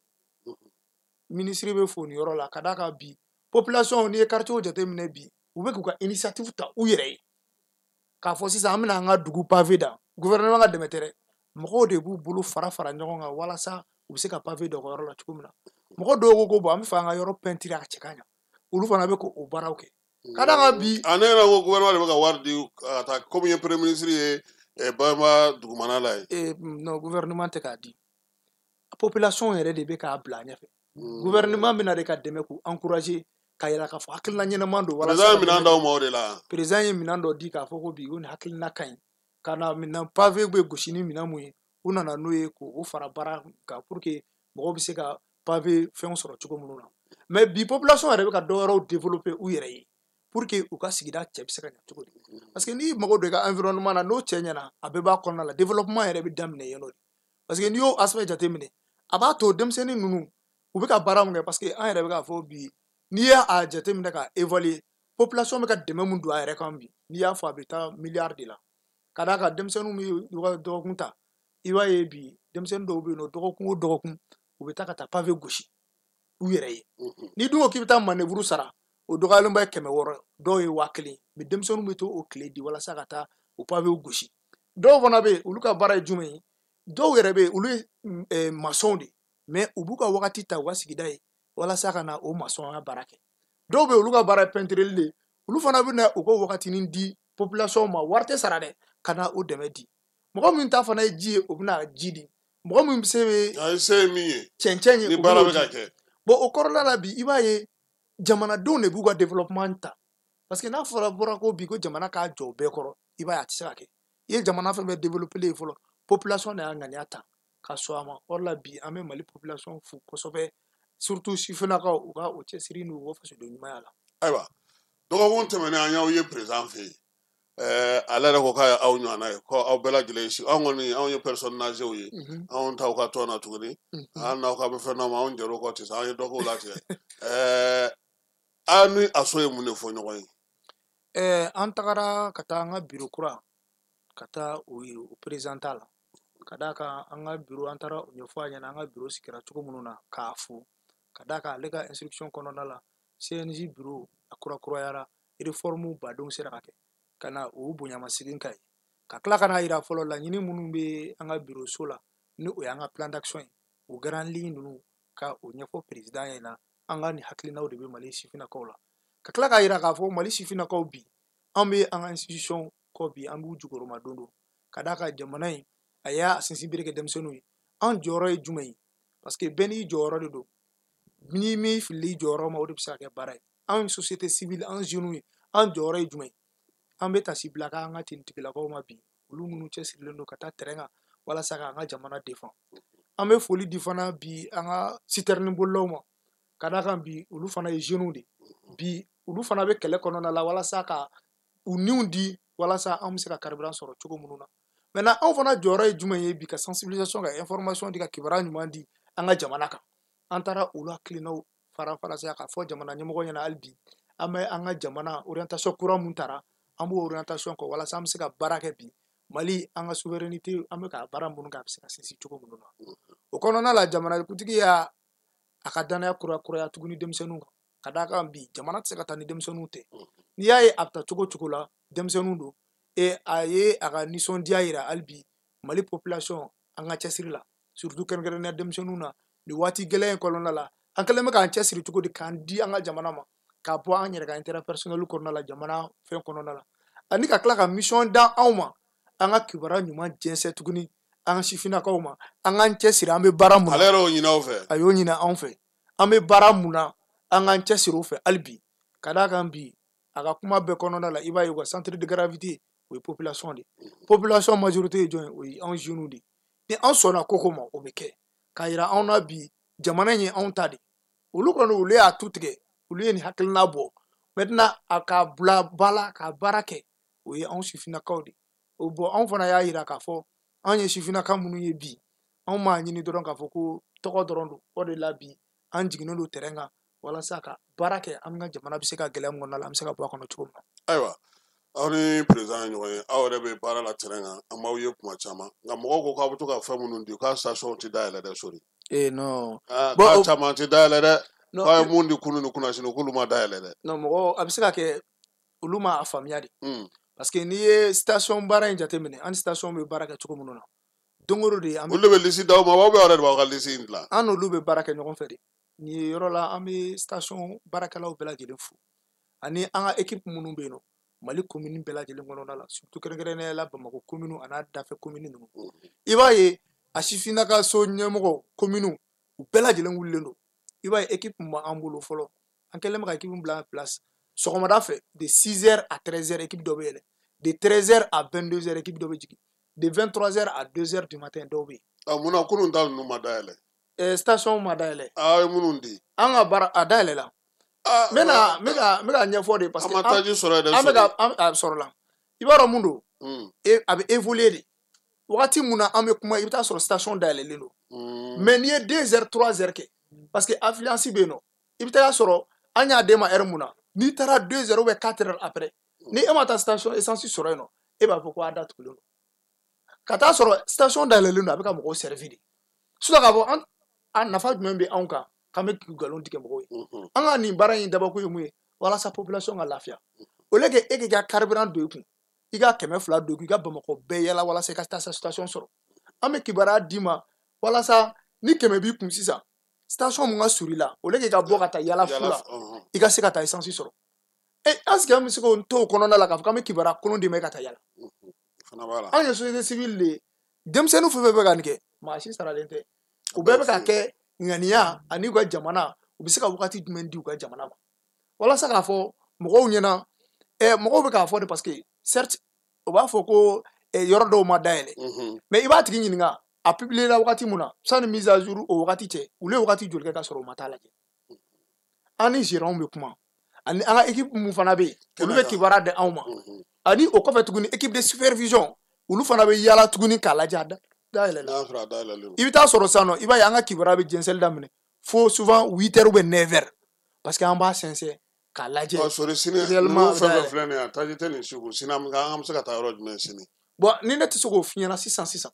ministre bɛ fo nin yɔrɔ la, ka d'a kan bi population, n'i ye quartier jateminɛ bi, u bɛ k'u ka initiative ta u yɛrɛ ye k'a fɔ sisan an bɛna an ka dugu pavé da. Gouvernement ka dɛmɛ tɛ dɛ, mɔgɔw de b'u bolo fara fara ɲɔgɔn kan walasa u bɛ se ka pavé da u ka yɔrɔ la cogo min na. Mɔgɔ dɔw ko ko bon, an bɛ fɛ an ka yɔrɔ peinture a cɛ ka ɲa, olu fana bɛ k'o baaraw kɛ, ka d'a kan bi. A ne yɛrɛ ko gouvernement de bɛ ka wari di ka taa, komi ye premier ministre ye Banba dugumana la ye. Non, gouvernement tɛ k'a di, population yɛrɛ de bɛ k'a bila a ɲɛfɛ. Gouvernement bɛna de ka dɛmɛ, k'u encourager, ka yira k'a fɔ hakilina ɲɛnama don. Walasa président ye minɛn d'aw ma o de la. Président ye minɛn dɔ di k'a fɔ ko bi ko nin hakilina ka ɲi, ka na minɛn pavé bɛ gosi ni minɛn mun ye, u nana n'o ye k'o fara baara kan pour que mɔgɔw bɛ se ka pavé fɛnw sɔrɔ cogo minnu na. Mais bi population yɛrɛ bɛ ka dɔ wɛrɛw développer u yɛrɛ ye pour que u ka sigida cɛ bɛ se ka ɲɛ cogo di. Parce que n'i mago don i ka environnement na, n'o cɛ ɲɛna, a bɛɛ b'a kɔnɔna la, développement yɛrɛ bɛ daminɛ yen nɔ de. Parce que n'i y'o aspect jateminɛ, a b'a to denmisɛnnin ninnu u bɛ ka baara mun kɛ, parce que an yɛrɛ bɛ k'a fɔ bi, n'i y'a jateminɛ ka évaluer, population bɛ ka dɛmɛ mun don a yɛrɛ kan bi, n'i y'a fɔ a bɛ taa miliyari de la. Ka d'a kan denmisɛnninw bɛ u ka dɔgɔkun ta, i b'a ye bi denmisɛnnin dɔw bɛ yen nɔ, dɔgɔkun o dɔgɔkun u bɛ taa ka taa pavé gosi u yɛrɛ ye. N'i dun ko k'i bɛ taa manœuvre sara, o dɔgɔyalenba ye 600, dɔw ye 1000, mais denmisɛnninw bɛ to o tile di walasa ka taa o pavéw gosi. Dɔw fana bɛ yen, olu ka baara ye jumɛn ye? Dɔw yɛrɛ bɛ yen, olu ye maçon de, mais u b'u ka wagati ta u ka sigida ye walasa ka na o maçon baara kɛ. Dɔw bɛ yen, olu ka baara ye peinture de, olu fana bɛ na u ka wagatinin di population ma, wari tɛ sara dɛ, ka na o dɛmɛ di. Mɔgɔ min ta fana ye ji ye, o bɛ na ji di. Mɔgɔ min se bɛ se ye min ye, cɛncɛn ye, ni baara bɛ ka kɛ. Bon, o kɔrɔla la bi, i b'a ye jamanadenw de b'u ka développement ta, parce que n'a fɔra bɔra ko bi ko jamana k'a jɔ bɛɛ kɔrɔ, i b'a ye a tɛ se ka kɛ. I ye jamana fɛn fɛn développé ye fɔlɔ, population de y'a ŋaniya ta ka sɔn a ma. O de la bi an bɛ Mali population fo kosɛbɛ, surtout sifinnakaw, u ka o cɛsiri n'u ka fasoden ɲumanya la. Ayiwa, dɔgɔkun tɛmɛnen an y'aw ye président fɛ yen. Ale yɛrɛ ko k'a ye aw ɲɔgɔnna ye, ko aw bɛɛ lajɛlen si, anw kɔni anw ye personne âgée ye, anw t'aw ka tɔn na tuguni, an n'aw ka bɛ fɛn dɔ ma, anw jɛr'o kɔ ten, an ye dɔ k'o la tigɛ. Aw ni ASSO ye mun de fɔ ɲɔgɔn ye? An tagara ka taa an ka bureau kura ka taa o présentant la, ka d'a kan an ka bureau, an taara o ɲɛfɔ a ɲɛna an ka bureau sigira cogo minnu na, k'a fo, ka d'a kan ale ka instruction kɔnɔna la, CNJ bureau a kurakurayara, réforme badenw sera ka kɛ, ka na o bonyamasegin ka ye, ka tila ka n'a yira fɔlɔ laɲini minnu bɛ an ka bureau so la, ni o y'an ka plan d'action ye, o grande ligne ninnu ka o ɲɛfɔ président ɲɛna, an ka nin hakilinaw de bɛ Mali sifinnakaw la, ka tila k'a yira k'a fɔ Mali sifinnakaw bi, an bɛ an ka institution kɔ bi, an b'u jukɔrɔma don don, ka d'a kan jamana in a y'a sinsin bere kɛ denmisɛnninw ye. An jɔyɔrɔ ye jumɛn ye? Parce que bɛɛ n'i jɔyɔrɔ de don, n'i m'i fili i jɔyɔrɔ ma, o de bɛ se ka kɛ baara ye. Anw société civile, an jeunes ye, an jɔyɔrɔ ye jumɛn ye? An bɛ tasi bila k'an ka tentigilakaw ma bi, olu minnu cɛsirilen don ka taa terrain kan walasa k'an ka jamana défend. An bɛ foli di fana bi an ka citerne bolilaw ma, ka d'a kan bi olu fana ye jeunes de bi, olu fana bɛ kɛlɛ kɔnɔna la walasa ka u niw di walasa an bɛ se ka carburant sɔrɔ cogo minnu na. Maintenant anw fana jɔyɔrɔ ye jumɛn ye bi? Ka sensibilisation, ka information di, ka kibaruya ɲuman di an ka jamana kan. An taara olu hakilinaw fara farasiya k'a fɔ jamana ɲɛmɔgɔ ɲɛna hali bi, an bɛ an ka jamana orientation kura mun tara, an b'o orientation kɔ walasa an bɛ se ka baara kɛ bi Mali, an ka souveraineté, an bɛ ka baara minnu kɛ, a bɛ se ka sinsin cogo minnu na. O kɔnɔna la, jamanakuntigi y'a a ka danaya kurakuraya tuguni denmisɛnninw kan, ka d'a kan bi jamana tɛ se ka taa ni denmisɛnninw tɛ. N'i y'a ye a bɛ taa cogo cogo la, denmisɛnninw don. E a ye a ka nisɔndiya yira hali bi Mali population an ka cɛsiri la, surtout kɛrɛnkɛrɛnnenya denmisɛnninw na nin waati gɛlɛn in kɔnɔna la, an kɛlen bɛ k'an cɛsiri cogo di k'an di an ka jamana ma, k'a bɔ an yɛrɛ ka intérêt personnel kɔnɔna la, jamana fɛn kɔnɔna la, ani ka tila ka mission d'an anw ma, an ka kibaruya ɲuman jɛnsɛn tuguni an ka sifinnakaw ma, an k'an cɛsiri, an bɛ baara mun na. Ale yɛrɛ y'o ɲini aw fɛ. A y'o ɲini anw fɛ, an bɛ baara mun na, an k'an cɛsiri o fɛ hali bi, ka d'a kan bi a ka kuma bɛɛ kɔnɔna la, i b'a ye u ka centre de gravité o ye population de ye. Population majorité ye jɔn ye? O ye anw jeunes de ye. Ni an sɔnna ko ko ma, o bɛ kɛ k'a yira anw na bi jamana in ye anw ta de. Olu kɔni olu y'a tu tigɛ, olu ye nin hakilina bɔ. Maintenant a ka bila ba la ka baara kɛ, o ye anw sifinnakaw de. O bɔn, anw fana y'a yira k'a fɔ anw ye sifinnaka minnu ye bi, anw m'a ɲini dɔrɔn k'a fɔ ko tɔgɔ dɔrɔn don. O de la bi an jiginnen don terrain kan walasa ka baara kɛ, an ka jamana bɛ se ka gɛlɛya min kɔnɔna la, an bɛ se ka bɔ a kɔnɔ cogo min na. Ayiwa, aw ni président ye ɲɔgɔn ye, aw yɛrɛ bɛ baara la terrain kan, an b'aw ye kuma caman, nka mɔgɔw ko k'aw bɛ to ka fɛn minnu di, k'a station tɛ dayɛlɛ dɛ, sori. Eh non. K'a caman tɛ dayɛlɛ dɛ. K'a ye mun di kunun ni kunnasini, k'olu ma dayɛlɛ dɛ. Non, mɔgɔ a bɛ se ka kɛ olu ma a faamuya de. Parce que n'i ye station baara in jateminɛ, an ni station bɛ baara kɛ cogo minnu na, don o don de an bɛ. Olu de bɛ lisi d'aw ma, aw bɛ aw yɛrɛ de b'aw ka lisi in dilan. An n'olu bɛ baara kɛ ɲɔgɔn fɛ de. Nin ye yɔrɔ la, an bɛ station baarakɛlaw bɛɛ lajɛlen fo, ani an ka équipe minnu bɛ yen nɔ Mali commune bɛɛ lajɛlen kɔnɔna la, surtout kɛrɛnkɛrɛnnenya la Bamakɔ commune a n'a dafɛ commune ninnu. I b'a ye a sifinnaka so ɲɛmɔgɔ commune u bɛɛ lajɛlen wulilen don. I b'a ye équipe min b'an bolo fɔlɔ, an kɛlen bɛ ka équipe bila en place sɔgɔmada fɛ de 6h à 13h, équipe dɔ bɛ yɛlɛ, de 13h à 22h équipe dɔ bɛ jigin, de 23h à 2h du matin dɔw bɛ yen. Munna kunun ta ninnu ma dayɛlɛ? Station ma dayɛlɛ. Aw ye minnu di? An ka baara a dayɛlɛ la. N bɛ ka ɲɛfɔ de parce que an ma taji sɔrɔ yɛrɛ. An bɛ ka a sɔrɔ la. I b'a dɔn mun don? A bɛ évoluer de. Wagati mun na an bɛ kuma, i bɛ taa sɔrɔ station dayɛlɛlen don. Mais n'i ye 2 heures 3 heures kɛ, parce que affluence bɛ yen nɔ, i bɛ taa sɔrɔ an y'a d'e ma heure mun na, n'i taara 2 heures ou bien 4 heures après, ni e ma taa station essence sɔrɔ yen nɔ, e b'a fɔ ko a datugulen don. Ka taa sɔrɔ station dayɛlɛlen don, a bɛ ka mɔgɔw servir de. Sinon k'a fɔ an nafa jumɛn bɛ anw kan k'an bɛ nkalon tigɛ mɔgɔw ye? An ka nin baara in dabɔkun ye mun ye? Walasa population ka lafiya. Au lieu que e k'i ka carburant don i kun, i ka 200 don i kun, i ka Bamakɔ bɛɛ yala walasa i ka taa station sɔrɔ. An bɛ kibaruya d'i ma walasa ni 100 b'i kun sisan, station mun ka surun i la, au lieu que i ka bɔ ka taa yala fu la, i ka se ka taa essence sɔrɔ. Est-ce que an bɛ se k'o to o kɔnɔna la k'a fɔ k'an bɛ kibaruya kolon d'i ma e ka taa yala? Anw ye société civile de ye. Denmisɛnnin fɛn fɛn bɛ ka nin kɛ, maa si saralen tɛ. U bɛɛ bɛ ka kɛ ŋaniya ani u ka jamana, u bɛ se ka wagati jumɛn di u ka jamana ma. Walasa k'a fɔ mɔgɔw ɲɛna, mɔgɔw bɛ k'a fɔ de parce que certes u b'a fɔ ko yɔrɔ dɔw ma dayɛlɛ. Mais i b'a tigi ɲininka, a publier la wagati mun na, sani mise à jour o wagati cɛ, olu ye wagati joli kɛ ka sɔrɔ u ma taa lajɛ. An ni gérant bɛ kuma, ani an ka équipe mun fana bɛ yen, olu bɛ kibaruya di anw ma. Ani o kɔfɛ tuguni équipe de supervision, olu fana bɛ yala tuguni k'a lajɛ a dayɛlɛ la. I bɛ taa sɔrɔ sisan nɔ, i b'a ye an ka kibaruya bɛ jɛnsɛnli daminɛ fo souvent 8 heures ou bien 9 heures, parce que an b'a sɛnsɛn k'a lajɛ. Sori sini ninnu fɛn fɛn filɛ nin ye, taji tɛ nin si kun, sini an bɛ se ka taa yɔrɔ jumɛn sini? Bon, ni ne tɛ se k'o f'i ɲɛna sisan sisan.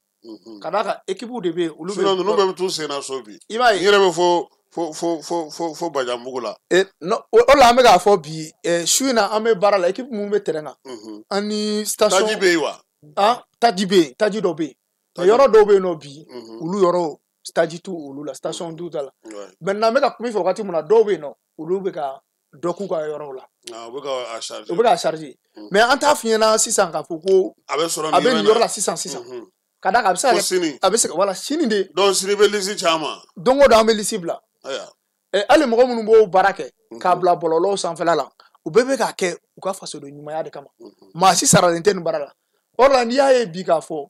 Ka d'a kan équipe de bɛ yen, olu bɛ. Sinon ninnu bɛɛ bɛ t'u sen na so bi. I b'a ye. N yɛrɛ bɛ fo Bajanbugu la. Non, o la an bɛ k'a fɔ bi, su in na an bɛ baara la, équipe mun bɛ terrain kan. An ni station. Taji bɛ yen wa? Ah, taji bɛ yen, taji dɔ bɛ yen. Mais yɔrɔ dɔw bɛ yen nɔ bi, olu yɔrɔ taji t'u olu la, station t'u ta la. Maintenant n bɛ ka kuma i fɛ wagati min na, dɔw bɛ yen nɔ, olu bɛ ka dɔ k'u ka yɔrɔw la. U bɛ ka a charger. U bɛ ka charger. Mais an t'a f'i ɲɛna sisan k'a fɔ ko. A bɛ sɔrɔ a bɛ nin yɔrɔ la sisan sisan. Ka d'a kan a bɛ se ka kɛ. Sini. A bɛ se ka wala sini de. Donc sini bɛ lisi caman. Don o don an bɛ lisi bila. Hali mɔgɔ minnu b'o baara kɛ k'a bila bɔlɔlɔw sanfɛla la, u bɛɛ bɛ k'a kɛ u ka fasoden ɲumanya de kama. Maa si saralen tɛ nin baara la. O la n'i y'a ye bi k'a fɔ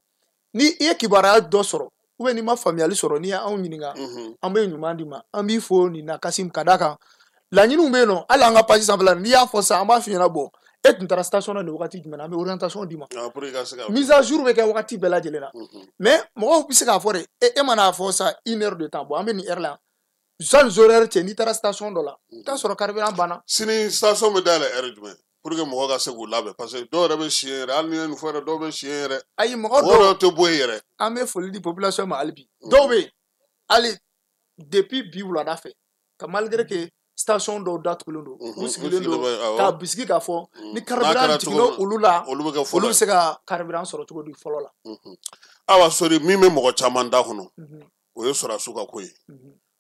ni i ye kibaruya dɔ sɔrɔ ou bien n'i ma faamuyali sɔrɔ, n'i y'anw ɲininka, an bɛ ɲuman d'i ma, an b'i fo nin na Kasim. Ka d'a kan laɲiniw bɛ yen nɔ, hali an ka page sanfɛla la, n'i y'a fɔ sisan an b'a f'i ɲɛna bon e tun taara station na nin wagati jumɛn na, an bɛ orientation d'i ma. Mise à jour bɛ kɛ wagati bɛɛ lajɛlen na. Mais mɔgɔw bɛ se k'a fɔ de, e mana fɔ sisan une heure de temps, bon an bɛ nin heure la, sani zéro heure cɛ, n'i taara station dɔ la, i t'a sɔrɔ carburant banna. Sini station bɛ dayɛlɛ heure jumɛn pour que mɔgɔw ka se k'u labɛn, parce que dɔw yɛrɛ bɛ si yen yɛrɛ, hali ni ye nin fɔ yɛrɛ, dɔw bɛ si yen yɛrɛ. Ayi, mɔgɔ dɔw tɛ bɔ yen yɛrɛ. An bɛ foli di population ma hali bi. Dɔw bɛ yen hali depuis bi wulada fɛ, ka malgré que station dɔw datugulen don, u sigilen don k'a bisigi k'a fɔ ni carburant jiginna olu la, olu bɛ se ka carburant sɔrɔ cogo di fɔlɔ la. Awa Sori, min bɛ mɔgɔ caman da kɔnɔ, o ye sɔrɔdasiw ka ko ye.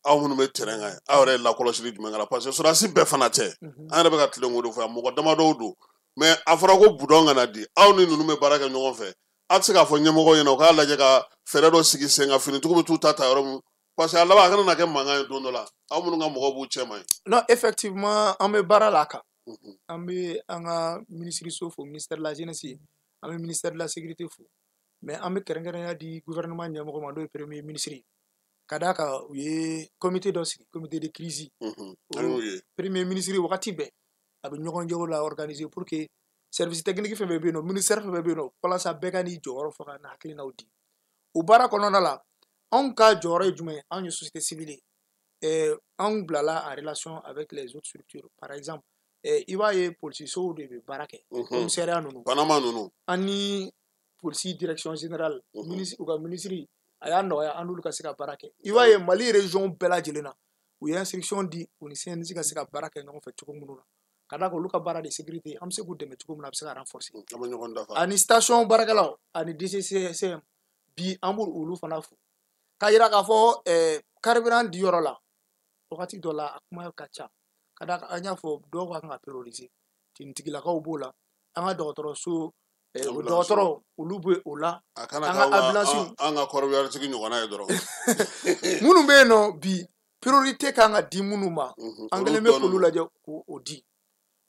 Aw minnu bɛ terrain kan, aw yɛrɛ ye lakɔlɔsili jumɛn k'a la? Parce que sɔrɔdasi bɛɛ fana tɛ, an yɛrɛ bɛ ka tilen k'o de fɔ yan, mɔgɔ damadɔw don. Mais a fɔra ko budɔn kana di, aw ni ninnu bɛ baara kɛ ɲɔgɔn fɛ, aw tɛ se k'a fɔ ɲɛmɔgɔw ɲɛna u k'a lajɛ ka fɛɛrɛ dɔ sigi sen kan, finitigiw bɛ t'u ta ta yɔrɔ min, parce que a laban a kana na kɛ mankan ye don dɔ la, aw minnu ka mɔgɔw b'u cɛ ma ye. Non, effectivement an bɛ baara la a kan. An bɛ an ka minisiriso fo, ministère de la jeunesse, an bɛ ministère de la sécurité fo, mais an bɛ kɛrɛnkɛrɛnnenya di gouvernement ɲɛmɔgɔ ma, n'o ye premier ministre ye. Ka d'a kan u ye comité dɔ sigi, comité de crise. Premier ministre wagati bɛɛ a bɛ ɲɔgɔn ɲɛw la organiser pour que service technique fɛn fɛn bɛ yen nɔ, ministère fɛn fɛn bɛ yen nɔ, walasa bɛɛ ka n'i jɔyɔrɔ fɔ ka na hakilinaw di. O baara kɔnɔna la, anw ka jɔyɔrɔ ye jumɛn ye? Anw ye société civile ye. Anw bilala en relation avec les autres structures. Par exemple, i b'a ye polisisow de bɛ baara kɛ, commissariat ninnu, Panama ninnu, ani polisi direction générale, u ka ministre a y'a nɔgɔya an n'olu ka se ka baara kɛ. I b'a ye Mali région bɛɛ lajɛlen na, u ye instruction di u ni CNJ ka se ka baara kɛ ɲɔgɔn fɛ cogo minnu na, ka d'a kan olu ka baara de sécurité, an bɛ se k'u dɛmɛ cogo min na, a bɛ se ka renforcer. Ani station baarakɛlaw ani DCCM bi, an b'olu olu fana fo k'a yira k'a fɔ carburant di yɔrɔ la wagati dɔ la a kuma ka ca, ka d'a kan an y'a fɔ dɔw ka kan ka prioriser, tenitigilakaw b'o la, an ka dɔgɔtɔrɔso dɔgɔtɔrɔ olu bɛ o la, an ka ambulance, an ka kɔrɔbɔrɔtigi ɲɔgɔnna ye dɔrɔn minnu bɛ yen nɔ bi priorité kan ka di minnu ma, an kɛlen bɛ k'olu lajɛ k'o di.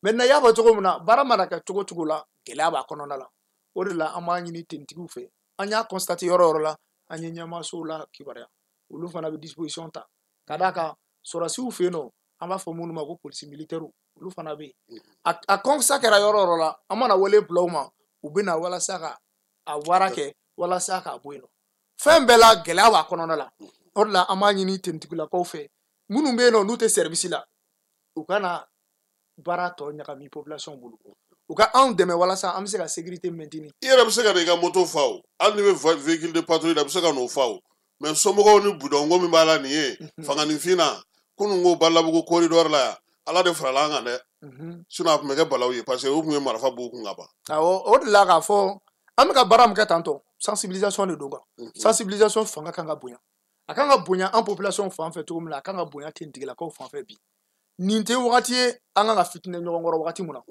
Maintenant i y'a fɔ cogo min na, baara mana kɛ cogo cogo la, gɛlɛya b'a kɔnɔna la. O de la an b'a ɲini tenitigiw fɛ, an y'a constater yɔrɔ yɔrɔ la, an ye ɲɛmaasow la kibaruya, olu fana bɛ disposition ta. Ka d'a kan sɔrɔdasiw fɛ yen nɔ, an b'a fɔ minnu ma ko polisi militaire, olu fana bɛ yen. A constat kɛra yɔrɔ yɔrɔ la, an mana wele bila u ma, u bɛ na walasa ka a wara kɛ walasa k'a bɔ yen nɔ. Fɛn bɛɛ la gɛlɛya b'a kɔnɔna la. O de la an b'a ɲini tenitigilakaw fɛ, minnu bɛ yen nɔ n'u tɛ service la, u kana baara tɔ ɲagami population bolo, u ka anw dɛmɛ walasa an bɛ se ka sécurité maintenir. I yɛrɛ bɛ se ka na i ka moto fa o, hali n'i bɛ véhicule de patrouille la, i bɛ se ka n'o fa o, mais somɔgɔw ni budɔnko min b'a la nin ye fanganinfin na kunun ko Balabugu corridor la yan, Ala de farala an kan dɛ, sinon a tun bɛ kɛ balawu ye parce que u tun ye marifa b'u kun ka ban. Awɔ, o de la k'a fɔ an bɛ ka baara min kɛ tantɔ, sensibilisation de don quoi. Sensibilisation fanga kan ka bonya, a kan ka bonya an population fan fɛ cogo min na, a kan ka bonya tenitigilakaw fan fɛ bi. Nin tɛ wagati ye an kan ka fitinɛ ɲɔgɔn kɔrɔ wagati mun na.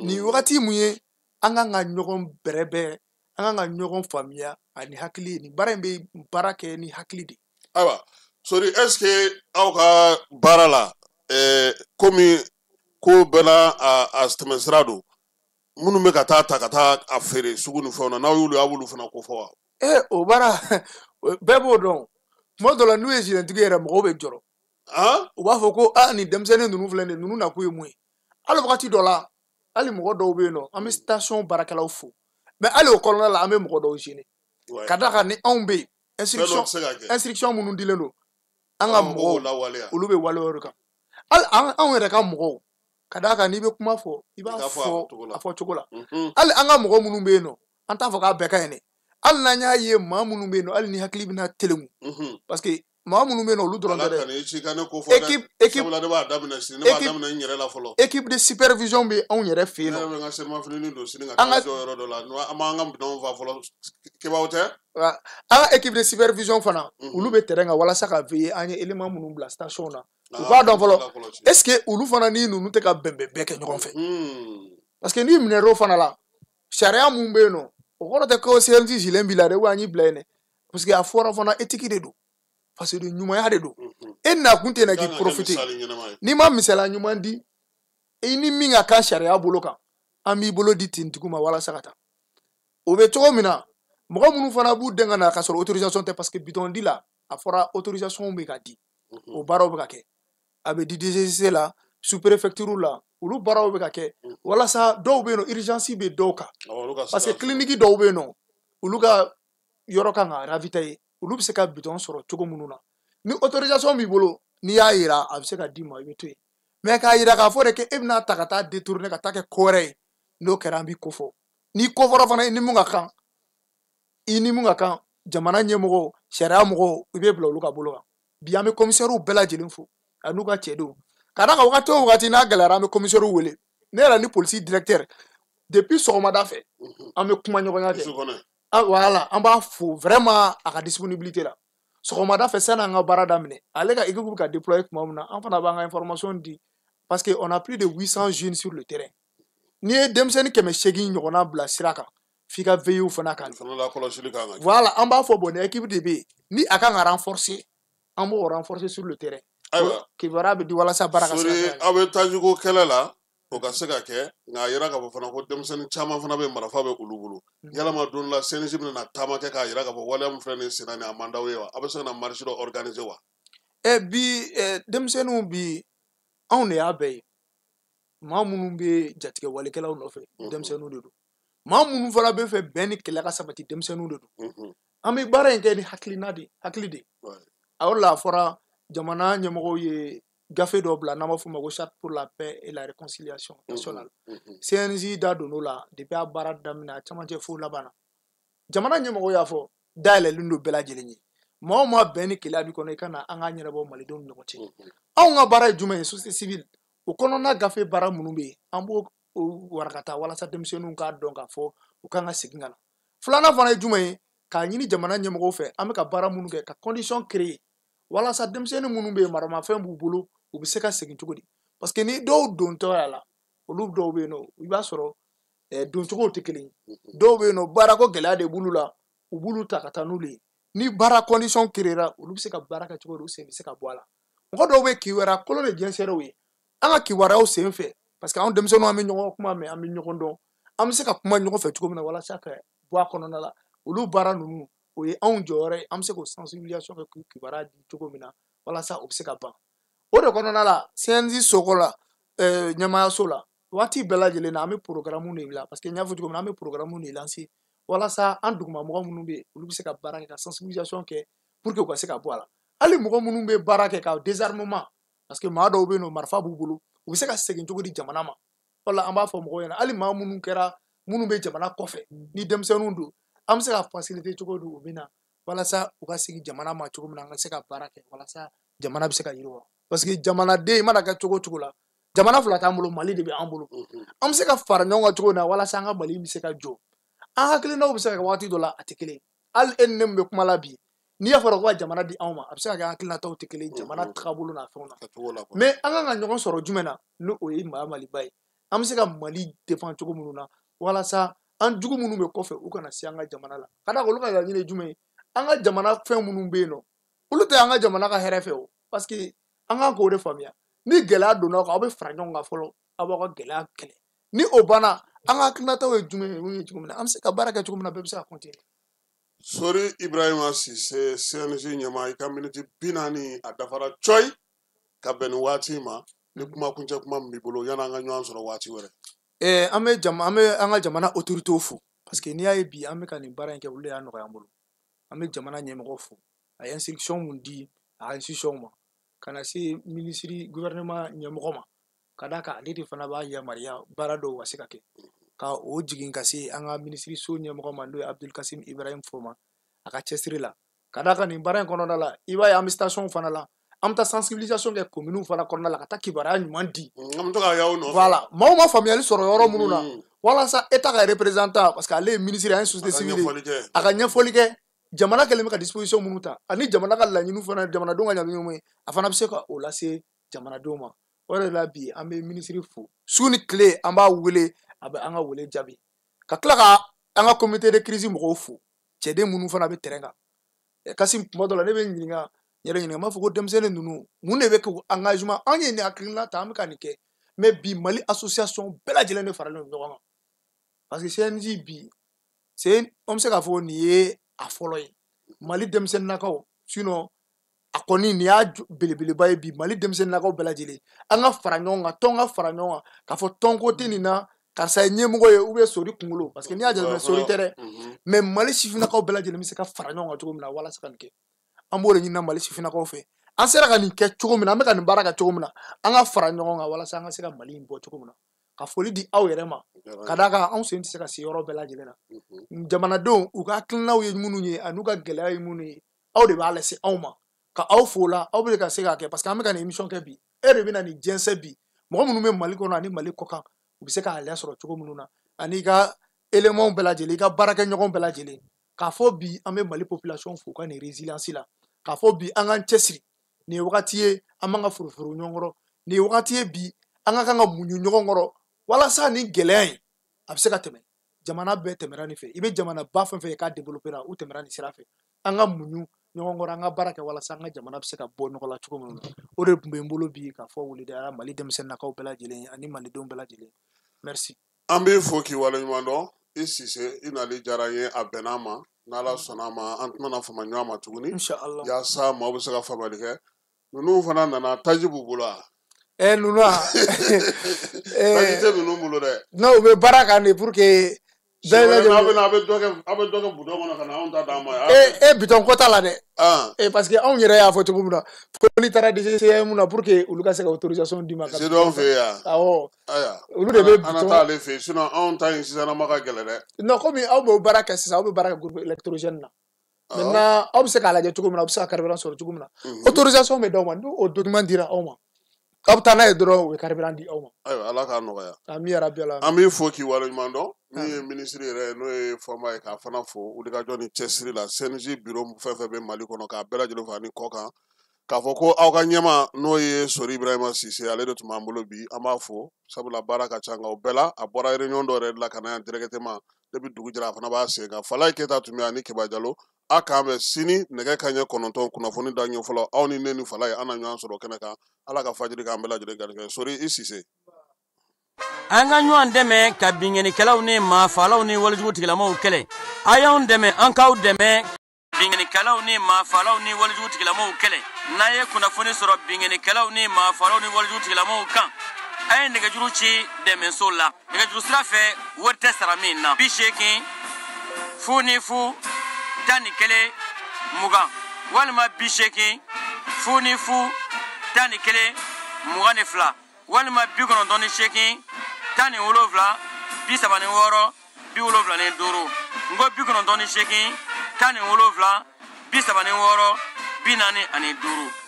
Nin wagati mun ye an kan ka ɲɔgɔn bɛrɛbɛrɛ, an kan ka ɲɔgɔn faamuya ani hakili. Nin baara in bɛ baara kɛ ni hakili de. Ayiwa Sori, est ce que aw ka baara la, komi ko bɛɛ n'a a tɛmɛsira don, minnu bɛ ka taa ta ka taa a feere sugu ni fɛnw na, n'aw y'olu, aw b'olu fana ko fɔ wa? O baara bɛɛ b'o dɔn. Tuma dɔ la n'u ye zinɛtigi yɛrɛ, mɔgɔw bɛ jɔrɔ. U b'a fɔ ko aa nin denmisɛnnin ninnu filɛ nin ye, ninnu nakun ye mun ye? Hali wagati dɔ la, hali mɔgɔ dɔw bɛ yen nɔ, an bɛ station baarakɛlaw fo, mais hali o kɔnɔna la an bɛ mɔgɔ dɔw gêner. Ka d'a kan ni anw bɛ yen, instruction minnu dilen don an ka mɔgɔw, olu bɛ waleya o de kan. Hali anw yɛrɛ ka mɔgɔw, ka d'a kan n'i bɛ kuma fɔ, i b'a fɔ a fɔ cogo la. Hali an ka mɔgɔ minnu bɛ yen nɔ, an t'a fɔ k'a bɛɛ ka ɲi dɛ. Hali n'an y'a ye maa minnu bɛ yen nɔ, hali ni hakili bɛna telenku, parce que maa minnu bɛ yen nɔ, olu dɔrɔn tɛ dɛ. Équipe de supervision bɛ anw yɛrɛ fɛ yen nɔ. Ne yɛrɛ bɛ n ka selimafini don sini ka taa jɔ yɔrɔ dɔ la, an b'an ka minɛnw fa fɔlɔ, kebaw tɛ. An ka équipe de supervision fana, olu bɛ terrain kan walasa ka veiller an ye élément minnu bila station na. U k'a dɔn fɔlɔ, est ce que olu fana ni ninnu tɛ ka bɛnbɛn bɛɛ kɛ ɲɔgɔn fɛ? Parce que n'i minɛr'o fana la, sariya mun bɛ yen nɔ, o kɔrɔ tɛ ko CNJ gilet b'i la dɛ, ou an y'i bila yen dɛ. Parce que a fɔra fana éthique de don. Parce que ɲumanya de don. E nakun tɛ na k'i profiter. N'i ma misaliya ɲuman di, i ni min ka kan sariya bolo kan, an b'i bolo di tentigiw ma walasa ka taa. O bɛ cogo min na, mɔgɔ minnu fana b'u den ka na k'a sɔrɔ autorisation tɛ, parce que bitɔn di la, a fɔra autorisation bɛ ka di. O baaraw bɛ ka kɛ. A bɛ di DGCC la, sous-préfecture la, olu baaraw bɛ ka kɛ. Walasa dɔw bɛ yen nɔ, urgence bɛ dɔw kan. Parce que clinique dɔw bɛ yen nɔ, olu ka yɔrɔ kan ka ravitailler. Olu bɛ se ka bitɔn sɔrɔ cogo minnu na. Ni autorisation b'i bolo, n'i y'a yira, a bɛ se ka d'i ma, i bɛ to yen. Mais k'a yira k'a fɔ de k'e bɛna ta ka taa détourner ka taa kɛ ko wɛrɛ ye, n'o kɛra an b'i kofɔ. N'i kofɔra fana, i ni mun ka kan, i ni mun ka kan, jamana ɲɛmɔgɔw, sariya mɔgɔw, i bɛ bila olu ka bolo kan. Bi an bɛ commissaires bɛɛ lajɛlen fo, a n'u ka cɛdenw. Ka d'a kan wagati o wagati n'a gɛlɛyara, an bɛ commissaires wele. Ne yɛrɛ ni polisi directeur, depuis sɔgɔmada fɛ, an bɛ kuma ɲɔgɔnya kɛ. Voilà, an b'a fo vraiment a ka disponibilité la. Sɔgɔmada fɛ sani an ka baara daminɛ, ale ka équipe bɛ ka déployer tuma min na, an fana b'an ka information di, parce que on a plus de 800 jeunes sur le terrain. N'i ye denmisɛnnin 800 ɲɔgɔnna bila sira kan, f'i ka veiller fana kan. Voilà, an b'a fɔ bon, ni équipe de bɛ yen, ni a kan ka renforcer, an b'o renforcer sur le terrain. Ayiwa, kibaruya bɛ di walasa baara ka se ka kɛ. Aw bɛ tajiko kɛlɛ la, o ka se ka kɛ, nka a yira k'a fɔ fana ko denmisɛnnin caman fana bɛ marifa bɛ olu bolo. Yalama don la CNJ bɛna na taama kɛ k'a yira k'a fɔ waleya min filɛ nin ye senna nin, a man d'aw ye wa? A bɛ se ka na marche dɔ organiser wa? Bi denmisɛnninw bi anw de y'a bɛɛ ye. Maa minnu bɛ jatigɛ walekɛlaw nɔfɛ, denmisɛnninw de don. Maa minnu fana bɛ fɛ bɛn ni kɛlɛ ka sabati, denmisɛnninw de don. An bɛ baara in kɛ ni hakilina de, hakili de. A yɔrɔ la a fɔra jamana ɲɛmɔgɔw ye gafe dɔ bila n'an b'a fɔ o ma ko charte pour la paix et la réconciliation nationale. CNJ da donn'o la depuis a baara daminɛ a camancɛ fo laban na. Jamana ɲɛmɔgɔw y'a fɔ dayɛlɛlen don bɛɛ lajɛlen ye. Maa o maa bɛn ni keleya b'i kɔnɔ, i ka na an k'a ɲɛnabɔ malidenw ni ɲɔgɔn cɛ. Anw ka baara ye jumɛn ye? Société civile. O kɔnɔna gafe baara minnu bɛ yen, an b'o warakata walasa denmisɛnninw k'a dɔn k'a fɔ u kan ka segin ka na. Filanan fana ye jumɛn ye? K'a ɲini jamana ɲɛmɔgɔw fɛ, an bɛ ka baara minnu kɛ, ka condition créer walasa denmisɛnnin minnu bɛ yen, maramafɛn b'u bolo, u bɛ se ka segin cogo di? Parce que ni dɔw dontɔ a la, olu dɔw bɛ yen nɔ, i b'a sɔrɔ doncogow tɛ kelen ye. Dɔw bɛ yen nɔ, baarako gɛlɛya de b'olu la, u b'olu ta ka taa n'olu ye. Ni baara condition créera, olu bɛ se ka baara kɛ cogo di, u sen bɛ se ka bɔ a la. Mɔgɔ dɔw bɛ kibaruya kolon de jɛnsɛnw ye. An ka kibaruyaw sen fɛ, parce que anw denmisɛnninw an bɛ ɲɔgɔn kuma mɛn, an bɛ ɲɔgɔn dɔn, an bɛ se ka kuma ɲɔgɔn fɛ cogo min na walasa ka bɔ a kɔnɔna la. Olu baara ninnu, o ye anw jɔyɔrɔ ye, an bɛ se k'o sensibilisation kɛ k'u kibaruya di cogo min na walasa o bɛ se ka ban. O de kɔnɔna la, CNJ soko la, ɲɛmaayaso la, waati bɛɛ lajɛlen na an bɛ programme de bila, parce que n y'a fɔ cogo min na, an bɛ programme de lancer Walasa an duguma mɔgɔ minnu bɛ yen, olu bɛ se ka baara kɛ ka sensibilisation kɛ pour que u ka se ka bɔ a la. Hali mɔgɔ minnu bɛ baara kɛ ka désarmement, parce que maa dɔw bɛ yen nɔ, marifa b'u bolo, u bɛ se ka segin cogo di jamana ma. Wala an b'a fɔ mɔgɔw ɲɛna, hali maa minnu kɛra minnu bɛ jamana kɔfɛ ni denmisɛnninw don, an bɛ se ka faciliter cogo di u bɛ na walasa u ka segin jamana ma cogo min na, an ka se ka baara kɛ walasa jamana bɛ se ka yiriwa. Parce que jamanaden i mana kɛ cogo o cogo la, jamana fila t'an bolo, Mali de bɛ an bolo. An bɛ se ka fara ɲɔgɔn kan cogo min na walasa an ka Mali bɛ se ka jɔ. An hakilinaw bɛ se ka kɛ waati dɔ la a tɛ kelen. Hali e ni ne min bɛ kuma la bi, n'i y'a fɔra ko ka jamana di anw ma, a bɛ se ka kɛ hakilinataw tɛ kelen, jamana tagabolo n'a fɛnw na. Mais an kan ka ɲɔgɔn sɔrɔ jumɛn na, n'o o ye Maliba ye. An bɛ se ka Mali défend cogo minnu na walasa an jugu minnu bɛ kɔfɛ u kana se an ka jamana la. Ka d'a kan olu ka laɲini ye jumɛn ye? An ka jamana fɛn minnu bɛ yen nɔ, olu tɛ an ka jamana ka hɛrɛ fɛ o. Parce que an kan k'o de faamuya. Ni gɛlɛya donna aw kan, aw bɛ fara ɲɔgɔn kan fɔlɔ, aw b'aw ka gɛlɛya kɛlɛ. Ni o banna, an ka hakilinataw ye jumɛn ye, mun ye cogo min na, an bɛ se ka baara kɛ cogo min na, bɛɛ bɛ se ka continuer. Sori Ibrahima Sise, CNJ ɲɛmaa, i ka miniti 40 a dafara cɔyi ka bɛn nin waati ma. Ni kuma kuncɛ kuma min b'i bolo yan'an ka ɲɔgɔn sɔrɔ waati wɛrɛ. An bɛ an ka jamana autorités fo, parce que n'i y'a ye bi an bɛ ka nin baara in kɛ, olu de y'a nɔgɔya an bolo. An bɛ jamana ɲɛmɔgɔ fo, a ye instruction mun di a ka institution ma, ka na se ministre gouvernement ɲɛmɔgɔ ma, ka d'a kan ale de fana b'a yamaruya baara dɔw ka se ka kɛ, ka o jigin ka se an ka ministre so ɲɛmɔgɔ ma, n'o ye Abdul Kasim Ibrahim Foma, a ka cɛsiri la. Ka d'a kan nin baara in kɔnɔna la, i b'a ye an bɛ station fana la, an bɛ taa sensibilisation kɛ commune fana kɔnɔna la, ka taa kibaruya ɲuman di. An bɛ to k'a y'aw nɔfɛ. Voilà, maaw ma faamuyali sɔrɔ yɔrɔ minnu na, walasa État ka représentant, parce que ale ye ministre, an ye société civile, a ka ɲɛfɔli kɛ. Jamana kɛlen bɛ ka disposition minnu ta, ani jamana ka laɲiniw fana, jamanadenw ka laɲiniw ye, a fana bɛ se ka o lase jamanadenw ma. O de la bi an bɛ ministre fo, su ni tile an b'a wele, a bɛ an ka wele jaabi. Ka tila ka an ka comité de crise mɔgɔw fo, cɛden minnu fana bɛ terrain kan. Kasim, kuma dɔ la ne bɛ ɲininka, n yɛrɛ ɲininka, n b'a fɔ ko denmisɛnnin ninnu mun de bɛ k'u engagement, an ye nin hakilina ta, an bɛ ka nin kɛ, mais bi Mali association bɛɛ lajɛlen de faralen don ɲɔgɔn kan. Parce que CNJ bi, c'est an bɛ se k'a fɔ nin ye a fɔlɔ ye Mali denmisɛnninnakaw, sinon a kɔni nin y'a belebeleba ye bi Mali denmisɛnninnakaw bɛɛ lajɛlen. An ka fara ɲɔgɔn kan, tɔn ka fara ɲɔgɔn kan, k'a fɔ tɔnko tɛ nin na, karisa ye ɲɛmɔgɔ ye ou bien Sori kunkolo, parce que n'i y'a jateminɛ Sori tɛ dɛ, mais Mali sifinnakaw bɛɛ lajɛlen bɛ se ka fara ɲɔgɔn kan cogo min na walasa ka nin kɛ. An b'o de ɲini Mali sifinnakaw fɛ. An sera ka nin kɛ cogo min na, an bɛ ka nin baara kɛ cogo min na, an ka fara ɲɔgɔn kan walasa an ka se ka Mali in bɔ cogo min na. Ka foli di aw yɛrɛ ma, ka d'a kan anw sen tɛ se ka se yɔrɔ bɛɛ lajɛlen na. Jamanadenw, u ka hakilinaw ye minnu ye an'u ka gɛlɛya ye minnu ye, aw de b'a lase anw ma. Ka aw fo la, aw bɛ ka se k'a kɛ, parce que an bɛ ka nin émission kɛ bi, e de bɛ na nin jɛnsɛn bi. Mɔgɔ minnu bɛ Mali kɔnɔ ani Mali kɔ kan, u bɛ se k'a lasɔrɔ cogo minnu na, ani i ka éléments bɛɛ lajɛlen, i ka baarakɛɲɔgɔn bɛɛ lajɛlen. K'a fɔ bi an bɛ Mali population fo ka nin résilience la, k'a fɔ bi an k'an cɛsiri. Nin ye wagati ye an b'an ka foroforo ɲɔgɔn kɔrɔ, nin ye wagati ye bi an ka kan ka muɲu ɲɔgɔn kɔrɔ walasa nin gɛlɛya in a bɛ se ka tɛmɛ. Jamana bɛɛ tɛmɛra nin fɛ, i bɛ jamana ba fɛn fɛn ye k'a développer la, u tɛmɛra nin sira fɛ. An ka muɲu ɲɔgɔn kɔrɔ, an ka baara kɛ walasa an ka jamana bɛ se ka bɔ nɔgɔ la cogo min na. O de tun bɛ n bolo bi k'a fɔ wulidaya Mali denmisɛnninnakaw bɛɛ lajɛlen ani Malidenw bɛɛ lajɛlen. Merci. An b'i fo k'i waleɲuman dɔn. I Sise, i nali diyara n ye, a bɛn'a ma. N'Ala sɔnna a ma, an tɛna fama ɲɔgɔn ma tuguni. Inshallah. Yaasa maaw bɛ se ka faamuyali kɛ. Ninnu fana nana, taji b'u bolo wa? Ninnu wa? Taji tɛ ninnu bolo dɛ. Non, u bɛ baara kan de pour que bɛɛ lajɛlen. Aw bɛ na, aw bɛ dɔ kɛ bidɔn kɔnɔ ka na anw ta d'an ma yan. Bidɔn ko t'a la dɛ. Parce que anw yɛrɛ y'a fɔ cogo min na, fo n'i taara DGCM na pour que olu ka se ka autorisation d'i ma. CEDEAO fɛ yen yan. Awɔ. Ayiwa. Olu de bɛ An na taa ale fɛ yen, sinon anw ta in sisan ma ka gɛlɛn dɛ. Non, komi aw b'o baara kɛ sisan, aw bɛ baara kɛ groupe électrogène na. Maintenant, aw bɛ se k'a lajɛ cogo min na, aw bɛ se ka carburant sɔrɔ cogo min na. Autorisation bɛ d'aw ma, ni o document dira aw ma, aw bɛ taa n'a ye dɔrɔn, u bɛ carburant di aw ma. Ayiwa, Ala k'a nɔgɔya. Ami yarabi Ala. An b'i fo k'i waleɲuman dɔn. Min ye ministre yɛrɛ ye, n'o ye Fɔnba ye, k'a fana fo wulikajɔ ni cɛsiri la. CNJ bureau fɛn fɛn bɛ Mali kɔnɔ, k'a bɛɛ lajɛlen fo ani kɔ kan. K'a fɔ ko aw ka ɲɛma n'o ye Sori Ibrahima Sise, ale de tun b'an bolo bi, an b'a fo sabula baara ka ca, nka o bɛɛ la a bɔra réunion dɔ yɛrɛ de la ka na yan directement. Depuis dugu jɛra a fana b'a sen kan. Falaye Keyita tun bɛ yan ani Keba Jalo. A k'an bɛn sini nɛgɛ kanɲɛ 9, kunnafoni da ɲɛ fɔlɔ. Aw ni ne ni Falaye, an na ɲɔgɔn sɔrɔ kɛnɛ kan. Ala ka fajiri k'an bɛɛ lajɛlen garijɛgɛ. Sori i Sise. An ka ɲɔgɔn dɛmɛ ka binkannikɛlaw ni maafalaw ni walejugu tigilamaw kɛlɛ. A y'anw dɛmɛ, an k'aw dɛmɛ. Binkannikɛlaw ni maafalaw ni walejugu tigilamaw kɛlɛ. N'a ye kunnafoni sɔrɔ binkannikɛlaw ni maafalaw ni walejugu tigilamaw kan, a ye nɛgɛjuru ci dɛmɛso la. Nɛgɛjuru sira fɛ, wari tɛ sara min na. 80 0 ni 0 11 20 walima 80 0 ni 0 11 22 walima 98 17 36 75. N ko 98 17 36 45.